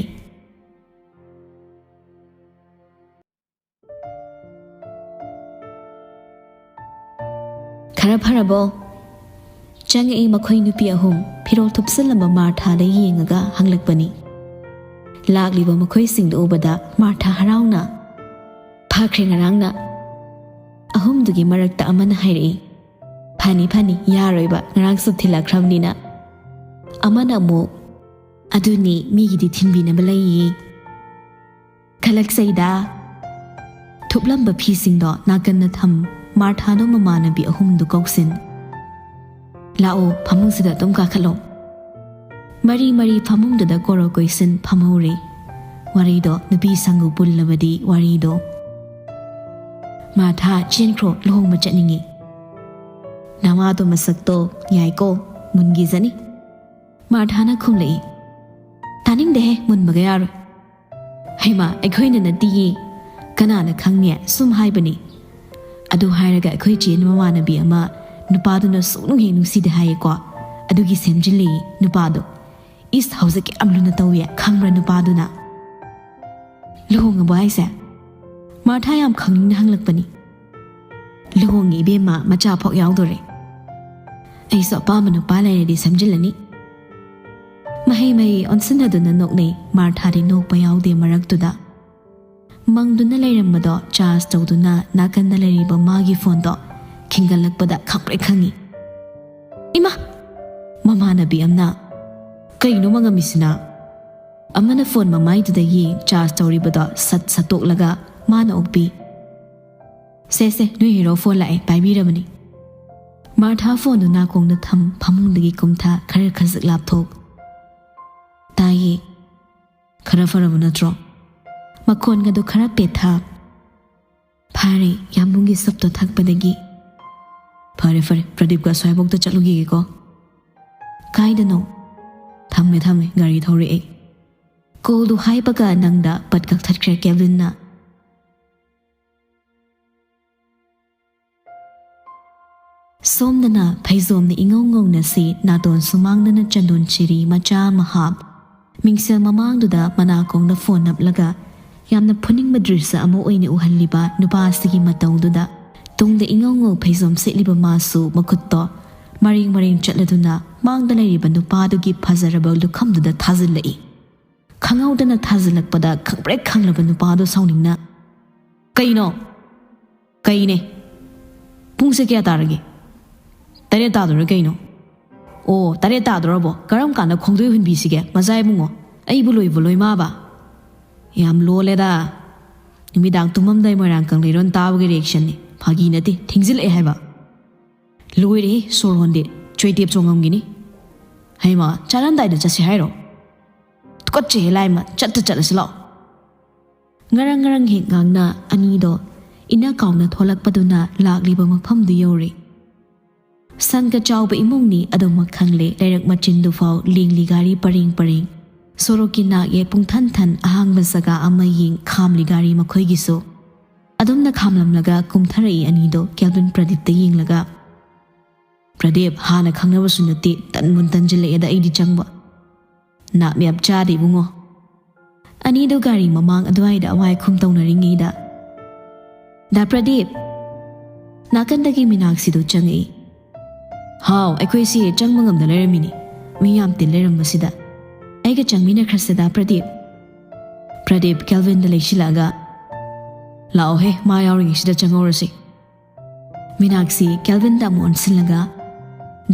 "ꯈꯔ ꯐꯔꯕꯣ?" ꯆꯪꯉꯛꯏ ꯃꯈꯣꯏ ꯅꯨꯄꯤ ꯑꯍꯨꯝ꯫ ꯐꯤꯔꯣꯜ ꯊꯨꯞꯆꯜꯂꯝꯕ ꯃꯥꯔꯊꯥꯗ ꯌꯦꯡꯉꯒ ꯍꯪꯂꯛꯄꯅꯤ꯫ ꯂꯥꯛꯂꯤꯕ ꯃꯈꯣꯏꯁꯤꯡꯗꯨ ꯎꯕꯗ ꯃꯥꯔꯊꯥ ꯍꯔꯥꯎꯅ, "ꯐꯈ꯭ꯔꯦ ꯉꯔꯥꯡꯅ"꯫ ꯑꯍꯨꯝꯗꯨꯒꯤ ꯃꯔꯛꯇ ꯑꯃꯅ ꯍꯥꯏꯔꯛꯏ, "ꯐꯅꯤ, ꯐꯅꯤ, ꯌꯥꯔꯣꯏꯕ, ꯉꯔꯥꯡꯁꯨ ꯊꯤꯜꯂꯛꯈ꯭ꯔꯕꯅꯤꯅ"꯫ ꯑꯃꯅ ꯑꯃꯨꯛ, "ꯑꯗꯨꯅꯤ, ꯃꯤꯒꯤꯗꯤ ꯊꯤꯟꯕꯤꯅꯕ ꯂꯩꯌꯦ" ꯈꯜꯂꯛꯆꯩꯗ꯫ ꯊꯨꯞꯂꯝꯕ ꯐꯤꯁꯤꯡꯗꯣ ꯅꯥꯀꯟꯗ ꯊꯝ, ꯃꯥꯔꯊꯥꯗꯣ ꯃꯃꯥꯟꯅꯕꯤ ꯑꯍꯨꯝꯗꯨ ꯀꯧꯁꯤꯟ, "ꯂꯥꯛꯑꯣ, ꯐꯃꯨꯡꯁꯤꯗ ꯑꯗꯨꯝ ꯀꯥꯈꯠꯂꯣ"꯫ ꯃꯔꯤ ꯃꯔꯤ ꯐꯃꯨꯡꯗꯨꯗ ꯀꯣꯔꯣ ꯀꯣꯏꯁꯤꯟ ꯐꯝꯍꯧꯔꯦ꯫ ꯋꯥꯔꯤꯗꯣ ꯅꯨꯄꯤ ꯁꯪꯒꯨ ꯄꯨꯜꯂꯕꯗꯤ ꯋꯥꯔꯤꯗꯣ꯫ "ꯃꯥꯔꯊꯥ, ꯆꯦꯟꯈ꯭ꯔꯣ, ꯂꯨꯍꯣꯡꯕ ꯆꯠꯅꯤꯡꯉꯤ"꯫ "ꯅꯃꯥꯗꯣ ꯃꯁꯛꯇꯣ ꯌꯥꯏꯀꯣ, ꯃꯨꯟꯒꯤꯖꯅꯤ"꯫ ꯃꯥꯔꯊꯥꯅ ꯈꯨꯝꯂꯛꯏ꯫ "ꯇꯥꯅꯤꯡꯗꯦꯍꯦ, ꯃꯨꯟꯕꯒ ꯌꯥꯔꯣꯏ"꯫ "ꯍꯩꯃꯥ, ꯑꯩꯈꯣꯏꯅ ꯅꯠꯇꯤꯌꯦ, ꯀꯅꯥꯅ ꯈꯪꯅꯤ, ꯁꯨꯝ ꯍꯥꯏꯕꯅꯤ꯫ ꯑꯗꯨ ꯍꯥꯏꯔꯒ ꯑꯩꯈꯣꯏ ꯆꯦ ꯃꯃꯥꯟꯅꯕꯤ ꯑꯃ ꯅꯨꯄꯥꯗꯨꯅ ꯁꯨꯛꯅꯨꯡ ꯍꯦꯛ ꯅꯨꯡꯁꯤꯗꯦ ꯍꯥꯏꯌꯦꯀꯣ, ꯑꯗꯨꯒꯤ ꯁꯦꯝꯖꯤꯜꯂꯤ ꯅꯨꯄꯥꯗꯣ꯫ ꯏꯁ, ꯍꯧꯖꯤꯛ ꯌꯥꯝ ꯂꯨꯅ ꯇꯧꯏ, ꯈꯪꯕ꯭ꯔꯥ ꯅꯨꯄꯥꯗꯨꯅ?" "ꯂꯨꯍꯣꯡꯉꯕꯣ ꯍꯥꯏꯁꯦ?" ꯃꯥꯔꯊꯥ ꯌꯥꯝ ꯈꯪꯅꯤꯡꯅ ꯍꯪꯂꯛꯄꯅꯤ꯫ "ꯂꯨꯍꯣꯡꯉꯦ ꯏꯕꯦꯝꯃ, ꯃꯆꯥ ꯐꯥꯎ ꯌꯥꯎꯗꯣꯔꯦ꯫ ꯑꯩꯁꯨ ꯑꯄꯥꯝꯕ ꯅꯨꯄꯥ ꯂꯩꯔꯗꯤ ꯁꯦꯝꯖꯤꯜꯂꯅꯤ"꯫ ꯃꯍꯩ ꯃꯍꯩ ꯑꯣꯟꯁꯤꯟꯅꯗꯨꯅ ꯅꯣꯛꯅꯩ꯫ ꯃꯥꯔꯊꯥꯗꯤ ꯅꯣꯛꯄ ꯌꯥꯎꯗꯦ ꯃꯔꯛꯇꯨꯗ꯫ ꯃꯪꯗꯨꯅ ꯂꯩꯔꯝꯕꯗꯣ ꯆꯥꯔꯖ ꯇꯧꯗꯨꯅ ꯅꯥꯀꯟꯗ ꯂꯩꯔꯤꯕ ꯃꯥꯒꯤ ꯐꯣꯟꯗꯣ ꯈꯤꯡꯒꯠꯂꯛꯄꯗ ꯈꯪꯄ꯭ꯔꯦꯛ ꯈꯪꯉꯤ꯫ "ꯏꯃꯥ!" ꯃꯃꯥꯟꯅꯕꯤ ꯑꯃꯅ, "ꯀꯩꯅꯣ ꯃꯪꯉꯝꯃꯤꯁꯤꯅ?" ꯑꯃꯅ ꯐꯣꯟ ꯃꯃꯥꯏꯗꯨꯗꯒꯤ ꯆꯥꯔꯖ ꯇꯧꯔꯤꯕꯗꯣ ꯁꯠ ꯁꯠꯇꯣꯛꯂꯒ ꯃꯥꯅ ꯑꯣꯛꯄꯤ꯫ "ꯁꯦ ꯁꯦ, ꯅꯣꯏ ꯍꯦꯔꯣ ꯐꯣꯟ ꯂꯥꯛꯑꯦ, ꯄꯥꯏꯕꯤꯔꯕꯅꯤ"꯫ ꯃꯥꯔꯊꯥ ꯐꯣꯟꯗꯨ ꯅꯥꯀꯣꯡꯗ ꯊꯝ, ꯐꯃꯨꯡꯗꯒꯤ ꯀꯨꯝꯊ, ꯈꯔ ꯈꯖꯤꯛ ꯂꯥꯞꯊꯣꯛ꯫ "ꯇꯥꯏꯌꯦ"꯫ "ꯈꯔ ꯐꯔꯕ ꯅꯠꯇ꯭ꯔꯣ?" ꯃꯈꯣꯟꯒꯗꯣ ꯈꯔ ꯄꯦꯠꯊ꯫ "ꯐꯔꯦ, ꯌꯥꯝꯕꯨꯡꯒꯤ ꯁꯨꯞꯇꯣ ꯊꯛꯄꯗꯒꯤ"꯫ "ꯐꯔꯦ ꯐꯔꯦ, ꯄ꯭ꯔꯗꯤꯞꯀ ꯑꯁ꯭ꯋꯥꯏꯐꯥꯎꯇ ꯆꯠꯂꯨꯈꯤꯒꯦꯀꯣ"꯫ "ꯀꯥꯏꯗꯅꯣ?" "ꯊꯝꯃꯦ ꯊꯝꯃꯦ, ꯒꯥꯔꯤ ꯊꯧꯔꯛꯑꯦ"꯫ ꯀꯣꯜꯗꯨ ꯍꯥꯏꯕꯒ ꯅꯪꯗ ꯄꯠ ꯀꯛꯊꯠꯈ꯭ꯔꯦ ꯀꯦꯜꯚꯤꯟꯅ꯫ ꯁꯣꯝꯗꯅ ꯐꯩꯖꯣꯝꯅ ꯏꯉꯧ ꯉꯧꯅ ꯁꯤ, ꯅꯥꯇꯣꯟ ꯁꯨꯃꯥꯡꯗꯅ ꯆꯟꯗꯣꯟ ꯆꯤꯔꯤ ꯃꯆꯥ ꯑꯃ ꯍꯥꯞ, ꯃꯤꯡꯁꯦꯜ ꯃꯃꯥꯡꯗꯨꯗ ꯃꯅꯥꯀꯣꯡꯗ ꯐꯣꯟ ꯅꯞꯂꯒ ꯌꯥꯝꯅ ꯐꯨꯅꯤꯡꯕ ꯗ꯭ꯔꯤꯁ ꯑꯃ ꯑꯣꯏꯅ ꯎꯍꯜꯂꯤꯕ ꯅꯨꯄꯥ ꯑꯁꯤꯒꯤ ꯃꯇꯧꯗꯨꯗ ꯇꯨꯡꯗ ꯏꯉꯧ ꯉꯧ ꯐꯩꯖꯣꯝ ꯁꯦꯠꯂꯤꯕ ꯃꯥꯁꯨ ꯃꯈꯨꯠꯇꯣ ꯃꯔꯦꯡ ꯃꯔꯦꯡ ꯆꯠꯂꯗꯨꯅ ꯃꯥꯡꯗ ꯂꯩꯔꯤꯕ ꯅꯨꯄꯥꯗꯨꯒꯤ ꯐꯖꯔꯕ ꯂꯨꯈꯝꯗꯨꯗ ꯊꯥꯖꯤꯜꯂꯛꯏ꯫ ꯈꯪꯍꯧꯗꯅ ꯊꯥꯖꯤꯜꯂꯛꯄꯗ ꯈꯪꯄ꯭ꯔꯦꯛ ꯈꯪꯂꯕ ꯅꯨꯄꯥꯗꯣ ꯁꯥꯎꯅꯤꯡꯅ, "ꯀꯩꯅꯣ? ꯀꯩꯅꯦ? ꯄꯨꯡꯁꯦ ꯀꯌꯥ ꯇꯥꯔꯒꯦ? ꯇꯔꯦꯠ ꯇꯥꯗꯣꯔꯦ ꯀꯩꯅꯣ?" ꯑꯣ, ꯇꯔꯦꯠ ꯇꯥꯗꯣꯔꯕꯣ? ꯀꯔꯝ ꯀꯥꯟꯗ ꯈꯣꯡꯗꯣꯏ ꯍꯨꯟꯕꯤꯁꯤꯒꯦ, ꯃꯆꯥ ꯏꯕꯨꯡꯉꯣ? ꯑꯩꯕꯨ ꯂꯣꯏꯕꯨ ꯂꯣꯏ ꯃꯥꯕ? ꯌꯥꯝ ꯂꯣꯜꯂꯦꯗ꯫ ꯅꯨꯃꯤꯗꯥꯡ ꯇꯨꯝꯃꯝꯗꯥꯏ ꯃꯣꯏꯔꯥꯡ ꯀꯪꯂꯩꯔꯣꯟ ꯇꯥꯕꯒꯤ ꯔꯤꯌꯦꯛꯁꯟꯅꯤ꯫ ꯐꯥꯒꯤ ꯅꯠꯇꯦ, ꯊꯦꯡꯖꯤꯜꯂꯛꯑꯦ ꯍꯥꯏꯕ꯫ ꯂꯣꯏꯔꯦꯍꯦ, ꯁꯣꯔ ꯍꯣꯟꯗꯦ꯫ ꯆꯣꯏꯇꯦꯞ ꯆꯣꯡꯉꯝꯒꯤꯅꯤ꯫ ꯍꯩꯃꯥ, ꯆꯥꯔꯝꯗꯥꯏꯗ ꯆꯠꯁꯦ ꯍꯥꯏꯔꯣ? ꯇꯨꯀꯠꯆꯩꯍꯦ ꯂꯥꯏꯃ, ꯆꯠꯇ ꯆꯠꯂꯁꯤ ꯂꯥꯛꯑꯣ꯫ ꯉꯔꯪ ꯉꯔꯪ ꯍꯦꯛ ꯉꯥꯡꯅ ꯑꯅꯤꯗꯣ ꯏꯅ ꯀꯥꯎꯅ ꯊꯣꯛꯂꯛꯄꯗꯨꯅ ꯂꯥꯛꯂꯤꯕ ꯃꯐꯝꯗꯨ ꯌꯧꯔꯦ꯫ ꯁꯪꯒ ꯆꯥꯎꯕ ꯏꯃꯨꯡꯅꯤ ꯑꯗꯨꯃꯛ ꯈꯪꯂꯦ, ꯂꯩꯔꯛ ꯃꯆꯤꯟꯗꯨꯐꯥꯎ ꯂꯦꯡꯂꯤ ꯒꯥꯔꯤ ꯄꯔꯦꯡ ꯄꯔꯦꯡ꯫ ꯁꯣꯔꯣꯛꯀꯤ ꯅꯥꯛ ꯌꯦꯠ ꯄꯨꯡꯊꯟ ꯊꯟ ꯑꯍꯥꯡꯕ ꯖꯒꯥ ꯑꯃ ꯌꯦꯡ ꯈꯥꯝꯂꯤ ꯒꯥꯔꯤ ꯃꯈꯣꯏꯒꯤꯁꯨ꯫ ꯑꯗꯨꯝꯅ ꯈꯥꯝꯂꯝꯂꯒ ꯀꯨꯝꯊꯔꯛꯏ ꯑꯅꯤꯗꯣ ꯀꯦꯜꯚꯤꯟ ꯄ꯭ꯔꯗꯤꯞꯇ ꯌꯦꯡꯂꯒ꯫ ꯄ꯭ꯔꯗꯤꯞ, ꯍꯥꯟꯅ ꯈꯪꯅꯕꯁꯨ ꯅꯠꯇꯦ, ꯇꯟꯕꯨꯟ ꯇꯟꯁꯤꯜꯂꯛꯑꯦꯗ ꯑꯩꯗꯤ ꯆꯪꯕ꯫ ꯅꯥꯞ ꯌꯥꯞ ꯆꯥꯗꯦ ꯏꯕꯨꯡꯉꯣ꯫ ꯑꯅꯤꯗꯨ ꯒꯥꯔꯤ ꯃꯃꯥꯡ ꯑꯗꯨꯋꯥꯏꯗ ꯑꯋꯥꯏ ꯈꯨꯝ ꯇꯧꯅꯔꯤꯉꯩꯗ, "ꯗꯥ ꯄ꯭ꯔꯗꯤꯞ!" ꯅꯥꯀꯟꯗꯒꯤ ꯃꯤꯅꯥꯛꯁꯤꯗꯨ ꯆꯪꯉꯛꯏ꯫ "ꯍꯥꯎ, ꯑꯩꯈꯣꯏꯁꯤ ꯆꯪꯕ ꯉꯝꯗ ꯂꯩꯔꯝꯃꯤꯅꯤ, ꯃꯤ ꯌꯥꯝ ꯇꯤꯟ ꯂꯩꯔꯝꯕꯁꯤꯗ꯫ ꯑꯩꯒ ꯆꯪꯃꯤꯟꯅꯈ꯭ꯔꯁꯤꯗ ꯄ꯭ꯔꯗꯤꯞ?" ꯄ꯭ꯔꯗꯤꯞ ꯀꯦꯜꯚꯤꯟꯗ ꯂꯩꯁꯤꯜꯂꯛꯑꯒ, "ꯂꯥꯛꯑꯣꯍꯦ, ꯃꯥ ꯌꯥꯎꯔꯤꯉꯩꯁꯤꯗ ꯆꯪꯍꯧꯔꯁꯤ꯫" ꯃꯤꯅꯥꯛꯁꯤ ꯀꯦꯜꯚꯤꯟꯗ ꯑꯃꯨꯛ ꯑꯣꯟꯁꯤꯜꯂꯒ,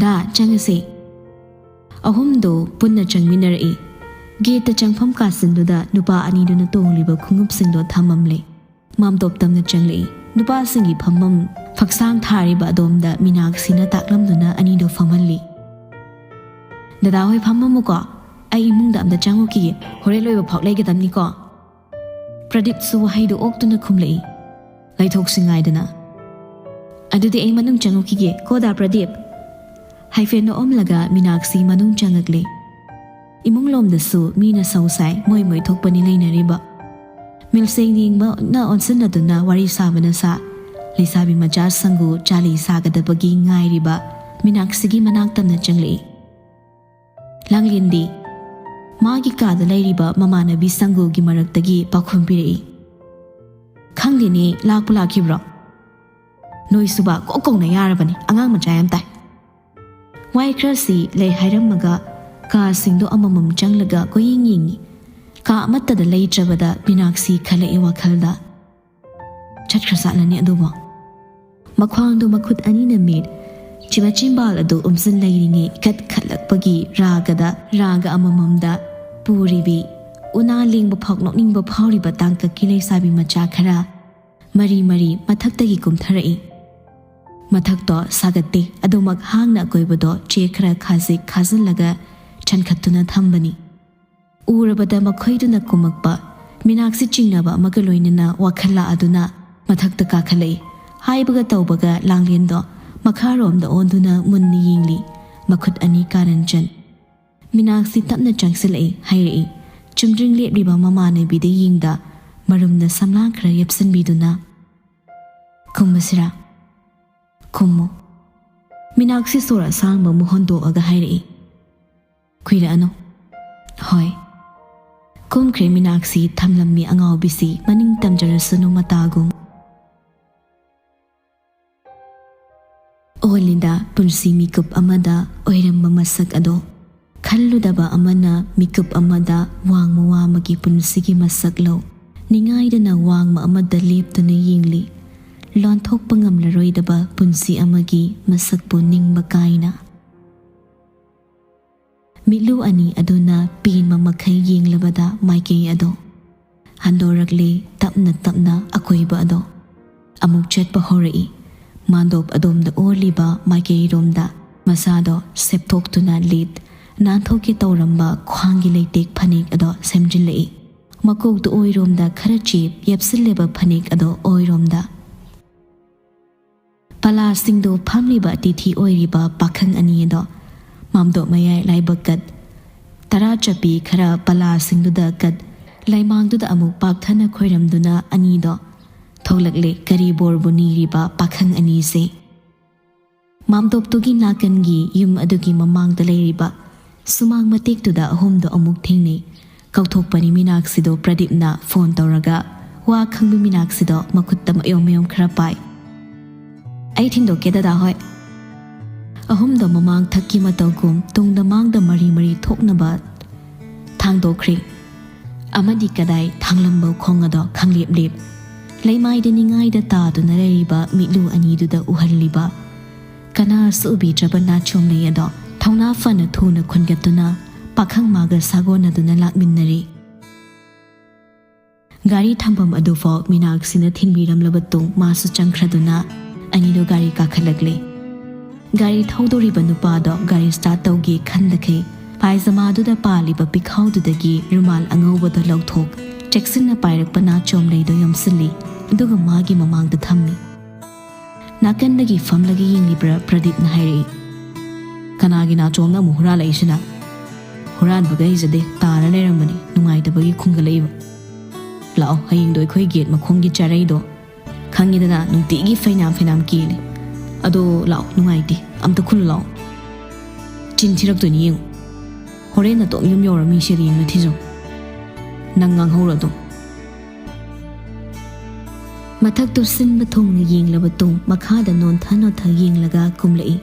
"ꯗꯥ, ꯆꯪꯉꯁꯦ꯫" ꯑꯍꯨꯝꯗꯣ ꯄꯨꯟꯅ ꯆꯪꯃꯤꯟꯅꯔꯛꯏ꯫ ꯒꯦꯠꯇ ꯆꯪꯐꯝ ꯀꯥꯁꯤꯟꯗꯨꯗ ꯅꯨꯄꯥ ꯑꯅꯤꯗꯨꯅ ꯇꯣꯡꯂꯤꯕ ꯈꯣꯡꯎꯞꯁꯤꯡꯗꯣ ꯊꯝꯃꯝꯂꯦ꯫ ꯃꯥꯝꯇꯣꯞ ꯇꯝꯅ ꯆꯪꯂꯛꯏ꯫ ꯅꯨꯄꯥꯁꯤꯡꯒꯤ ꯐꯝꯐꯝ ꯐꯛꯁꯥꯡ ꯊꯥꯔꯤꯕ ꯑꯗꯣꯝꯗ ꯃꯤꯅꯥꯛꯁꯤꯅ ꯇꯥꯛꯂꯝꯗꯨꯅ ꯑꯅꯤꯗꯣ ꯐꯝꯍꯜꯂꯤ꯫ "ꯗꯗꯥ ꯍꯣꯏ ꯐꯝꯃꯝꯃꯨꯀꯣ, ꯑꯩ ꯏꯃꯨꯡꯗ ꯑꯝꯇ ꯆꯪꯉꯨꯈꯤꯒꯦ, ꯍꯣꯔꯦꯟ ꯂꯣꯏꯕ ꯐꯥꯎ ꯂꯩꯒꯗꯕꯅꯤꯀꯣ꯫" ꯄ꯭ꯔꯗꯤꯞꯁꯨ ꯋꯥꯍꯩꯗꯨ ꯑꯣꯛꯇꯨꯅ ꯈꯨꯝꯂꯛꯏ꯫ ꯂꯩꯊꯣꯛꯁꯤ ꯉꯥꯏꯗꯅ꯫ "ꯑꯗꯨꯗꯤ ꯑꯩ ꯃꯅꯨꯡ ꯆꯪꯉꯨꯈꯤꯒꯦ ꯀꯣ, ꯗꯥ ꯄ꯭ꯔꯗꯤꯞ꯫" ꯍꯥꯏꯐꯦꯠ ꯅꯣꯛꯑꯝꯂꯒ ꯃꯤꯅꯥꯛꯁꯤ ꯃꯅꯨꯡ ꯆꯪꯉꯛꯂꯦ꯫ ꯏꯃꯨꯡ ꯂꯣꯝꯗꯁꯨ ꯃꯤꯅ ꯁꯧ ꯁꯥꯏ, ꯃꯣꯏ ꯃꯣꯏ ꯊꯣꯛꯄꯅꯤ ꯂꯩꯅꯔꯤꯕ꯫ ꯃꯤꯜꯁꯦꯡ ꯌꯦꯡꯕꯅ ꯑꯣꯟꯁꯤꯟꯅꯗꯨꯅ ꯋꯥꯔꯤ ꯁꯥꯕꯅ ꯁꯥ, ꯂꯩꯁꯥꯕꯤ ꯃꯆꯥ ꯁꯪꯒꯨ ꯆꯥꯂꯤ ꯁꯥꯒꯗꯕꯒꯤ ꯉꯥꯏꯔꯤꯕ ꯃꯤꯅꯥꯛꯁꯤꯒꯤ ꯃꯅꯥꯛ ꯇꯝꯅ ꯆꯪꯂꯛꯏ꯫ ꯂꯥꯡꯂꯦꯟꯗꯤ ꯃꯥꯒꯤ ꯀꯥꯗ ꯂꯩꯔꯤꯕ ꯃꯃꯥꯟꯅꯕꯤ ꯁꯪꯒꯨꯒꯤ ꯃꯔꯛꯇꯒꯤ ꯄꯥꯎꯈꯨꯝ ꯄꯤꯔꯛꯏ꯫ "ꯈꯪꯗꯦꯅꯦ, ꯂꯥꯛꯄꯨ ꯂꯥꯛꯈꯤꯕ꯭ꯔꯣ? ꯅꯣꯏꯁꯨꯕ ꯀꯣꯛ ꯀꯧꯅ ꯌꯥꯔꯕꯅꯤ, ꯑꯉꯥꯡ ꯃꯆꯥ ꯌꯥꯝ ꯇꯥꯏ꯫" ꯋꯥꯍꯩ ꯈꯔꯁꯤ ꯂꯩ ꯍꯥꯏꯔꯝꯃꯒ ꯀꯥꯁꯤꯡꯗꯣ ꯑꯃꯃꯝ ꯆꯪꯂꯒ ꯀꯣꯏꯌꯦꯡ ꯌꯦꯡꯉꯤ꯫ ꯀꯥ ꯑꯃꯠꯇꯗ ꯂꯩꯇ꯭ꯔꯕꯗ ꯃꯤꯅꯥꯛꯁꯤ ꯈꯜꯂꯛꯏ ꯋꯥꯈꯜꯗ꯫ "ꯆꯠꯈ꯭ꯔ ꯆꯠꯂꯅꯤ ꯑꯗꯨꯕꯨ?" ꯃꯈ꯭ꯋꯥꯡꯗꯣ ꯃꯈꯨꯠ ꯑꯅꯤꯅ ꯃꯦꯠ, ꯃꯆꯤꯟꯕꯥꯜ ꯑꯗꯨ ꯎꯝꯖꯤꯟ ꯂꯩꯔꯤꯉꯩ ꯏꯀꯠ ꯈꯠꯂꯛꯄꯒꯤ ꯔꯥꯒꯗ, ꯔꯥꯒ ꯑꯃꯃꯝꯗ ꯄꯨꯔꯤꯕꯤ, ꯎꯅꯥ ꯂꯦꯡꯕ ꯐꯥꯎ ꯅꯣꯛꯅꯤꯡꯕ ꯐꯥꯎꯔꯤꯕ ꯇꯥꯡꯀꯛꯀꯤ ꯂꯩꯁꯥꯕꯤ ꯃꯆꯥ ꯈꯔ ꯃꯔꯤ ꯃꯔꯤ ꯃꯊꯛꯇꯒꯤ ꯀꯨꯝꯊꯔꯛꯏ꯫ ꯃꯊꯛꯇꯣ ꯁꯥꯒꯠꯇꯦ, ꯑꯗꯨꯃꯛ ꯍꯥꯡꯅ ꯑꯀꯣꯏꯕꯗꯣ ꯆꯦ ꯈꯔ ꯈꯥꯖꯤꯛ ꯈꯥꯖꯤꯜꯂꯒ ꯆꯟꯈꯠꯇꯨꯅ ꯊꯝꯕꯅꯤ꯫ ꯎꯔꯕꯗ ꯃꯈꯣꯏꯗꯨꯅ ꯀꯨꯝꯃꯛꯄ ꯃꯤꯅꯥꯛꯁꯤ ꯆꯤꯡꯅꯕ ꯑꯃꯒ ꯂꯣꯏꯅꯅ ꯋꯥꯈꯜ ꯂꯥꯛꯑꯗꯨꯅ ꯃꯊꯛꯇ ꯀꯥꯈꯠꯂꯛꯏ꯫ ꯍꯥꯏꯕꯒ ꯇꯧꯕꯒ ꯂꯥꯡꯂꯦꯟꯗꯣ ꯃꯈꯥꯔꯣꯝꯗ ꯑꯣꯟꯗꯨꯅ ꯃꯨꯟꯅ ꯌꯦꯡꯂꯤ꯫ ꯃꯈꯨꯠ ꯑꯅꯤ ꯀꯥꯔꯟ ꯆꯟ꯫ ꯃꯤꯅꯥꯛꯁꯤ ꯇꯞꯅ ꯆꯪꯁꯤꯜꯂꯛꯏ, ꯍꯥꯏꯔꯛꯏ꯫ ꯆꯨꯝꯗ꯭ꯔꯤꯡ ꯂꯦꯞꯂꯤꯕ ꯃꯃꯥꯟꯅꯕꯤꯗ ꯌꯦꯡꯗ ꯃꯔꯨꯝꯅ ꯁꯝꯂꯥꯡ ꯈꯔ ꯌꯦꯞꯁꯤꯟꯕꯤꯗꯨꯅ, "ꯀꯨꯝꯃꯁꯤꯔꯥ?" "ꯀꯨꯝꯃꯣ꯫" ꯃꯤꯅꯥꯛꯁꯤ ꯁꯣꯔ ꯑꯁꯥꯡꯕ ꯑꯃ ꯍꯣꯟꯗꯣꯛꯑꯒ ꯍꯥꯏꯔꯛꯏ꯫ "ꯀꯨꯏꯔꯛꯑꯅꯨ꯫" "ꯍꯣꯏ꯫" ꯀꯨꯝꯈ꯭ꯔꯦ ꯃꯤꯅꯥꯛꯁꯤ ꯊꯝꯂꯝꯃꯤ ꯑꯉꯥꯎꯕꯤꯁꯤ ꯃꯅꯤꯡ ꯇꯝꯖꯔꯁꯅꯨ ꯃꯇꯥꯒꯨꯝ꯫ ꯑꯣꯜꯂꯤꯗ ꯄꯨꯟꯁꯤ ꯃꯤꯀꯨꯞ ꯑꯃꯗ ꯑꯣꯏꯔꯝꯕ ꯃꯁꯛ ꯑꯗꯣ꯫ ꯈꯜꯂꯨꯗꯕ ꯑꯃꯅ ꯃꯤꯀꯨꯞ ꯑꯃꯗ ꯋꯥꯡꯃ ꯋꯥꯃꯒꯤ ꯄꯨꯟꯁꯤꯒꯤ ꯃꯁꯛ ꯂꯧ꯫ ꯅꯤꯡꯉꯥꯏꯗꯅ ꯋꯥꯡꯃ ꯑꯃꯗ ꯂꯦꯞꯇꯨꯅ ꯌꯦꯡꯂꯤ꯫ ꯂꯣꯟꯊꯣꯛꯄ ꯉꯝꯂꯔꯣꯏꯗꯕ ꯄꯨꯟꯁꯤ ꯑꯃꯒꯤ ꯃꯁꯛꯄꯨ ꯅꯤꯡꯕ ꯀꯥꯏꯅ꯫ ꯃꯤꯠꯂꯨ ꯑꯅꯤ ꯑꯗꯨꯅ ꯄꯦꯟꯕ ꯃꯈꯩ ꯌꯦꯡꯂꯕꯗ ꯃꯥꯏꯀꯩ ꯑꯗꯣ ꯍꯟꯗꯣꯔꯛꯂꯦ, ꯇꯞꯅ ꯇꯞꯅ ꯑꯀꯣꯏꯕ ꯑꯗꯣ꯫ ꯑꯃꯨꯛ ꯆꯠꯄ ꯍꯧꯔꯛꯏ꯫ ꯃꯥꯟꯗꯣꯞ ꯑꯗꯣꯝꯗ ꯑꯣꯜꯂꯤꯕ ꯃꯥꯏꯀꯩꯔꯣꯝꯗ ꯃꯁꯥꯗꯣ ꯁꯦꯞꯊꯣꯛꯇꯨꯅ ꯂꯤꯠ ꯅꯥꯟꯊꯣꯛꯀꯦ ꯇꯧꯔꯝꯕ ꯈ꯭ꯋꯥꯡꯒꯤ ꯂꯩꯇꯦꯛ ꯐꯅꯦꯛ ꯑꯗꯣ ꯁꯦꯝꯖꯤꯜꯂꯛꯏ꯫ ꯃꯀꯣꯛꯇ ꯑꯣꯏꯔꯣꯝꯗ ꯈꯔ ꯆꯦꯞ ꯌꯦꯞꯁꯤꯜꯂꯦꯕ ꯐꯅꯦꯛ ꯑꯗꯣ ꯑꯣꯏꯔꯣꯝꯗ꯫ ꯄꯂꯥꯁꯤꯡꯗꯨ ꯐꯝꯂꯤꯕ ꯑꯇꯤꯊꯤ ꯑꯣꯏꯔꯤꯕ ꯄꯥꯈꯪ ꯑꯅꯤ ꯑꯗꯣ ꯃꯥꯝꯗꯣꯞ ꯃꯌꯥꯏ ꯂꯥꯏꯕꯛ ꯀꯠ ꯇꯔꯥ ꯆꯠꯄꯤ ꯈꯔ ꯄꯂꯥꯁꯤꯡꯗꯨꯗ ꯀꯠ ꯂꯩꯃꯥꯡꯗꯨꯗ ꯑꯃꯨꯛ ꯄꯥꯛꯊꯅ ꯈꯣꯏꯔꯝꯗꯨꯅ ꯑꯅꯤꯗꯣ ꯊꯣꯛꯂꯛꯂꯦ꯫ ꯀꯔꯤ ꯕꯣꯔꯕꯨ ꯅꯤꯔꯤꯕ ꯄꯥꯈꯪ ꯑꯅꯤꯁꯦ꯫ ꯃꯥꯝꯗꯣꯞꯇꯨꯒꯤ ꯅꯥꯀꯟꯒꯤ ꯌꯨꯝ ꯑꯗꯨꯒꯤ ꯃꯃꯥꯡꯗ ꯂꯩꯔꯤꯕ ꯁꯨꯃꯥꯡ ꯃꯇꯦꯛꯇꯨꯗ ꯑꯍꯨꯝꯗꯣ ꯑꯃꯨꯛ ꯊꯦꯡꯅꯩ꯫ ꯀꯧꯊꯣꯛꯄꯅꯤ ꯃꯤꯅꯥꯛꯁꯤꯗꯣ ꯄ꯭ꯔꯗꯤꯞꯅ ꯐꯣꯟ ꯇꯧꯔꯒ ꯋꯥ ꯈꯪꯕ ꯃꯤꯅꯥꯛꯁꯤꯗꯣ ꯃꯈꯨꯠꯇ ꯃꯌꯣꯝ ꯃꯌꯣꯝ ꯈꯔ ꯄꯥꯏ꯫ "ꯑꯩ ꯊꯤꯟꯗꯣꯛꯀꯦ ꯗꯗꯥ ꯍꯣꯏ꯫" ꯑꯍꯨꯝꯗꯣ ꯃꯃꯥꯡ ꯊꯛꯀꯤ ꯃꯇꯧꯒꯨꯝ ꯇꯨꯡꯗ ꯃꯥꯡꯗ ꯃꯔꯤ ꯃꯔꯤ ꯊꯣꯛꯅꯕ ꯊꯥꯡꯗꯣꯛꯈ꯭ꯔꯦ꯫ ꯑꯃꯗꯤ ꯀꯗꯥꯏ ꯊꯥꯡꯂꯝꯕ ꯈꯣꯡ ꯑꯗꯣ ꯈꯪꯂꯦꯞ ꯂꯦꯞ꯫ ꯂꯩꯃꯥꯏꯗ ꯅꯤꯡꯉꯥꯏꯗ ꯇꯥꯗꯨꯅ ꯂꯩꯔꯤꯕ ꯃꯤꯠꯂꯨ ꯑꯅꯤꯗꯨꯗ ꯎꯍꯜꯂꯤꯕ ꯀꯅꯥꯁꯨ ꯎꯕꯤꯗ꯭ꯔꯕ ꯅꯥꯆꯣꯝꯂꯩ ꯑꯗꯣ ꯊꯧꯅꯥ ꯐꯅ ꯊꯨꯅ ꯈꯨꯟꯒꯠꯇꯨꯅ ꯄꯥꯈꯪ ꯃꯥꯒ ꯁꯥꯒꯣꯟꯅꯗꯨꯅ ꯂꯥꯛꯃꯤꯟꯅꯔꯤ꯫ ꯒꯥꯔꯤ ꯊꯝꯐꯝ ꯑꯗꯨꯐꯥꯎ ꯃꯤꯅꯥꯛꯁꯤꯅ ꯊꯤꯟꯕꯤꯔꯝꯂꯕ ꯇꯨꯡ ꯃꯥꯁꯨ ꯆꯪꯈ꯭ꯔꯗꯨꯅ ꯑꯅꯤꯗꯣ ꯒꯥꯔꯤ ꯀꯥꯈꯠꯂꯛꯂꯦ꯫ ꯒꯥꯔꯤ ꯊꯧꯗꯣꯔꯤꯕ ꯅꯨꯄꯥꯗꯣ ꯒꯥꯔꯤ ꯁ꯭ꯇꯥꯔꯠ ꯇꯧꯒꯦ ꯈꯟꯗꯈꯩ ꯄꯥꯏꯖꯃꯥꯗꯨꯗ ꯄꯥꯜꯂꯤꯕ ꯄꯤꯈꯥꯎꯗꯨꯗꯒꯤ ꯔꯨꯃꯥꯜ ꯑꯉꯧꯕꯗꯣ ꯂꯧꯊꯣꯛ ꯆꯦꯛꯁꯤꯟꯅ ꯄꯥꯏꯔꯛꯄ ꯅꯥꯆꯣꯝꯂꯩꯗꯣ ꯌꯣꯝꯁꯤꯜꯂꯤ, ꯑꯗꯨꯒ ꯃꯥꯒꯤ ꯃꯃꯥꯡꯗ ꯊꯝꯃꯤ꯫ ꯅꯥꯀꯟꯗꯒꯤ ꯐꯝꯂꯒ ꯌꯦꯡꯂꯤꯕ꯭ꯔꯥ ꯄ꯭ꯔꯗꯤꯞꯅ ꯍꯥꯏꯔꯛꯏ, "ꯀꯅꯥꯒꯤ ꯅꯥꯆꯣꯝꯅ ꯑꯃꯨꯛ ꯍꯨꯔꯥꯜꯂꯛꯏꯁꯤꯅ?" "ꯍꯨꯔꯥꯟꯕꯒ ꯑꯩꯖꯗꯦ, ꯇꯥꯔ ꯂꯩꯔꯝꯕꯅꯤ ꯅꯨꯡꯉꯥꯏꯇꯕꯒꯤ ꯈꯨꯝꯒꯠꯂꯛꯏꯕ꯫ ꯂꯥꯛꯑꯣ, ꯍꯌꯦꯡꯗꯣ ꯑꯩꯈꯣꯏ ꯒꯦꯠ ꯃꯈꯣꯡꯒꯤ ꯆꯥꯔꯩꯗꯣ ꯈꯪꯉꯤꯗꯅ, ꯅꯨꯡꯇꯤꯒꯤ ꯐꯩꯅꯥꯝ ꯐꯩꯅꯥꯝ ꯀꯦꯜꯂꯤ꯫ ꯑꯗꯣ ꯂꯥꯛꯑꯣ, ꯅꯨꯡꯉꯥꯏꯇꯦ, ꯑꯝꯇ ꯈꯨꯜꯂꯨ ꯂꯥꯛꯑꯣ꯫ ꯆꯤꯟ ꯊꯤꯔꯛꯇꯣꯏꯅꯤ ꯌꯦꯡꯉꯨ꯫ ꯍꯣꯔꯦꯟ ꯅꯇꯣꯝ ꯌꯨꯝ ꯌꯧꯔ ꯃꯤꯡꯁꯦꯜ ꯌꯦꯡꯅ ꯊꯤꯖꯧ꯫ ꯅꯪ ꯉꯥꯡꯍꯧꯔꯣ ꯑꯗꯨꯝ꯫" ꯃꯊꯛꯇꯨ ꯁꯤꯟꯕ ꯊꯨꯡꯅ ꯌꯦꯡꯂꯕ ꯇꯨꯡ ꯃꯈꯥꯗ ꯅꯣꯟꯊ ꯅꯣꯟꯊ ꯌꯦꯡꯂꯒ ꯀꯨꯝꯂꯛꯏ꯫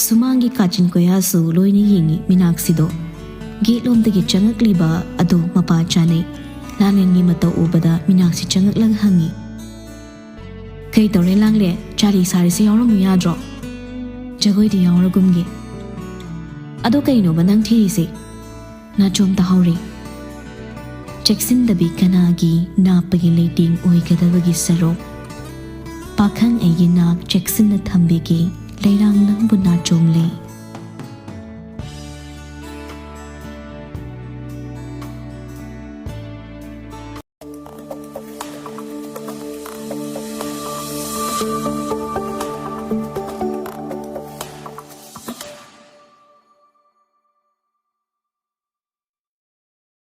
ꯁꯨꯃꯥꯡꯒꯤ ꯀꯥꯆꯤꯟ ꯀꯣꯌꯥꯁꯨ ꯂꯣꯏꯅ ꯌꯦꯡꯉꯤ ꯃꯤꯅꯥꯛꯁꯤꯗꯣ꯫ ꯒꯦꯠꯂꯣꯝꯗꯒꯤ ꯆꯪꯉꯛꯂꯤꯕ ꯑꯗꯨ ꯃꯄꯥ ꯆꯥꯅꯩ꯫ ꯂꯥꯂꯦꯟꯒꯤ ꯃꯇꯧ ꯎꯕꯗ ꯃꯤꯅꯥꯛꯁꯤ ꯆꯪꯉꯛꯂꯒ ꯍꯪꯉꯤ, "ꯀꯩ ꯇꯧꯔꯦ ꯂꯥꯡꯂꯦ? ꯆꯥꯔꯤ ꯁꯥꯔꯤꯁꯦ ꯌꯥꯎꯔꯝꯃꯨ ꯌꯥꯗ꯭ꯔꯣ? ꯖꯒꯣꯏꯗꯤ ꯌꯥꯎꯔꯒꯨꯝꯒꯦ꯫" "ꯑꯗꯣ ꯀꯩꯅꯣꯕ ꯅꯪ ꯊꯤꯔꯤꯁꯦ?" ꯅꯥꯆꯣꯝ ꯇꯥꯍꯧꯔꯤ꯫ ꯆꯦꯛꯁꯤꯟꯗꯕꯤ ꯀꯅꯥꯒꯤ ꯅꯥꯞꯄꯒꯤ ꯂꯩꯇꯦꯡ ꯑꯣꯏꯒꯗꯕꯒꯤ ꯁꯔꯨꯛ? ꯄꯥꯈꯪ ꯑꯩꯒꯤ ꯅꯥꯛ ꯆꯦꯛꯁꯤꯟꯅ ꯊꯝꯕꯤꯒꯦ, ꯂꯩꯔꯥꯡ ꯅꯪꯕꯨ ꯅꯥꯆꯣꯝꯂꯩ꯫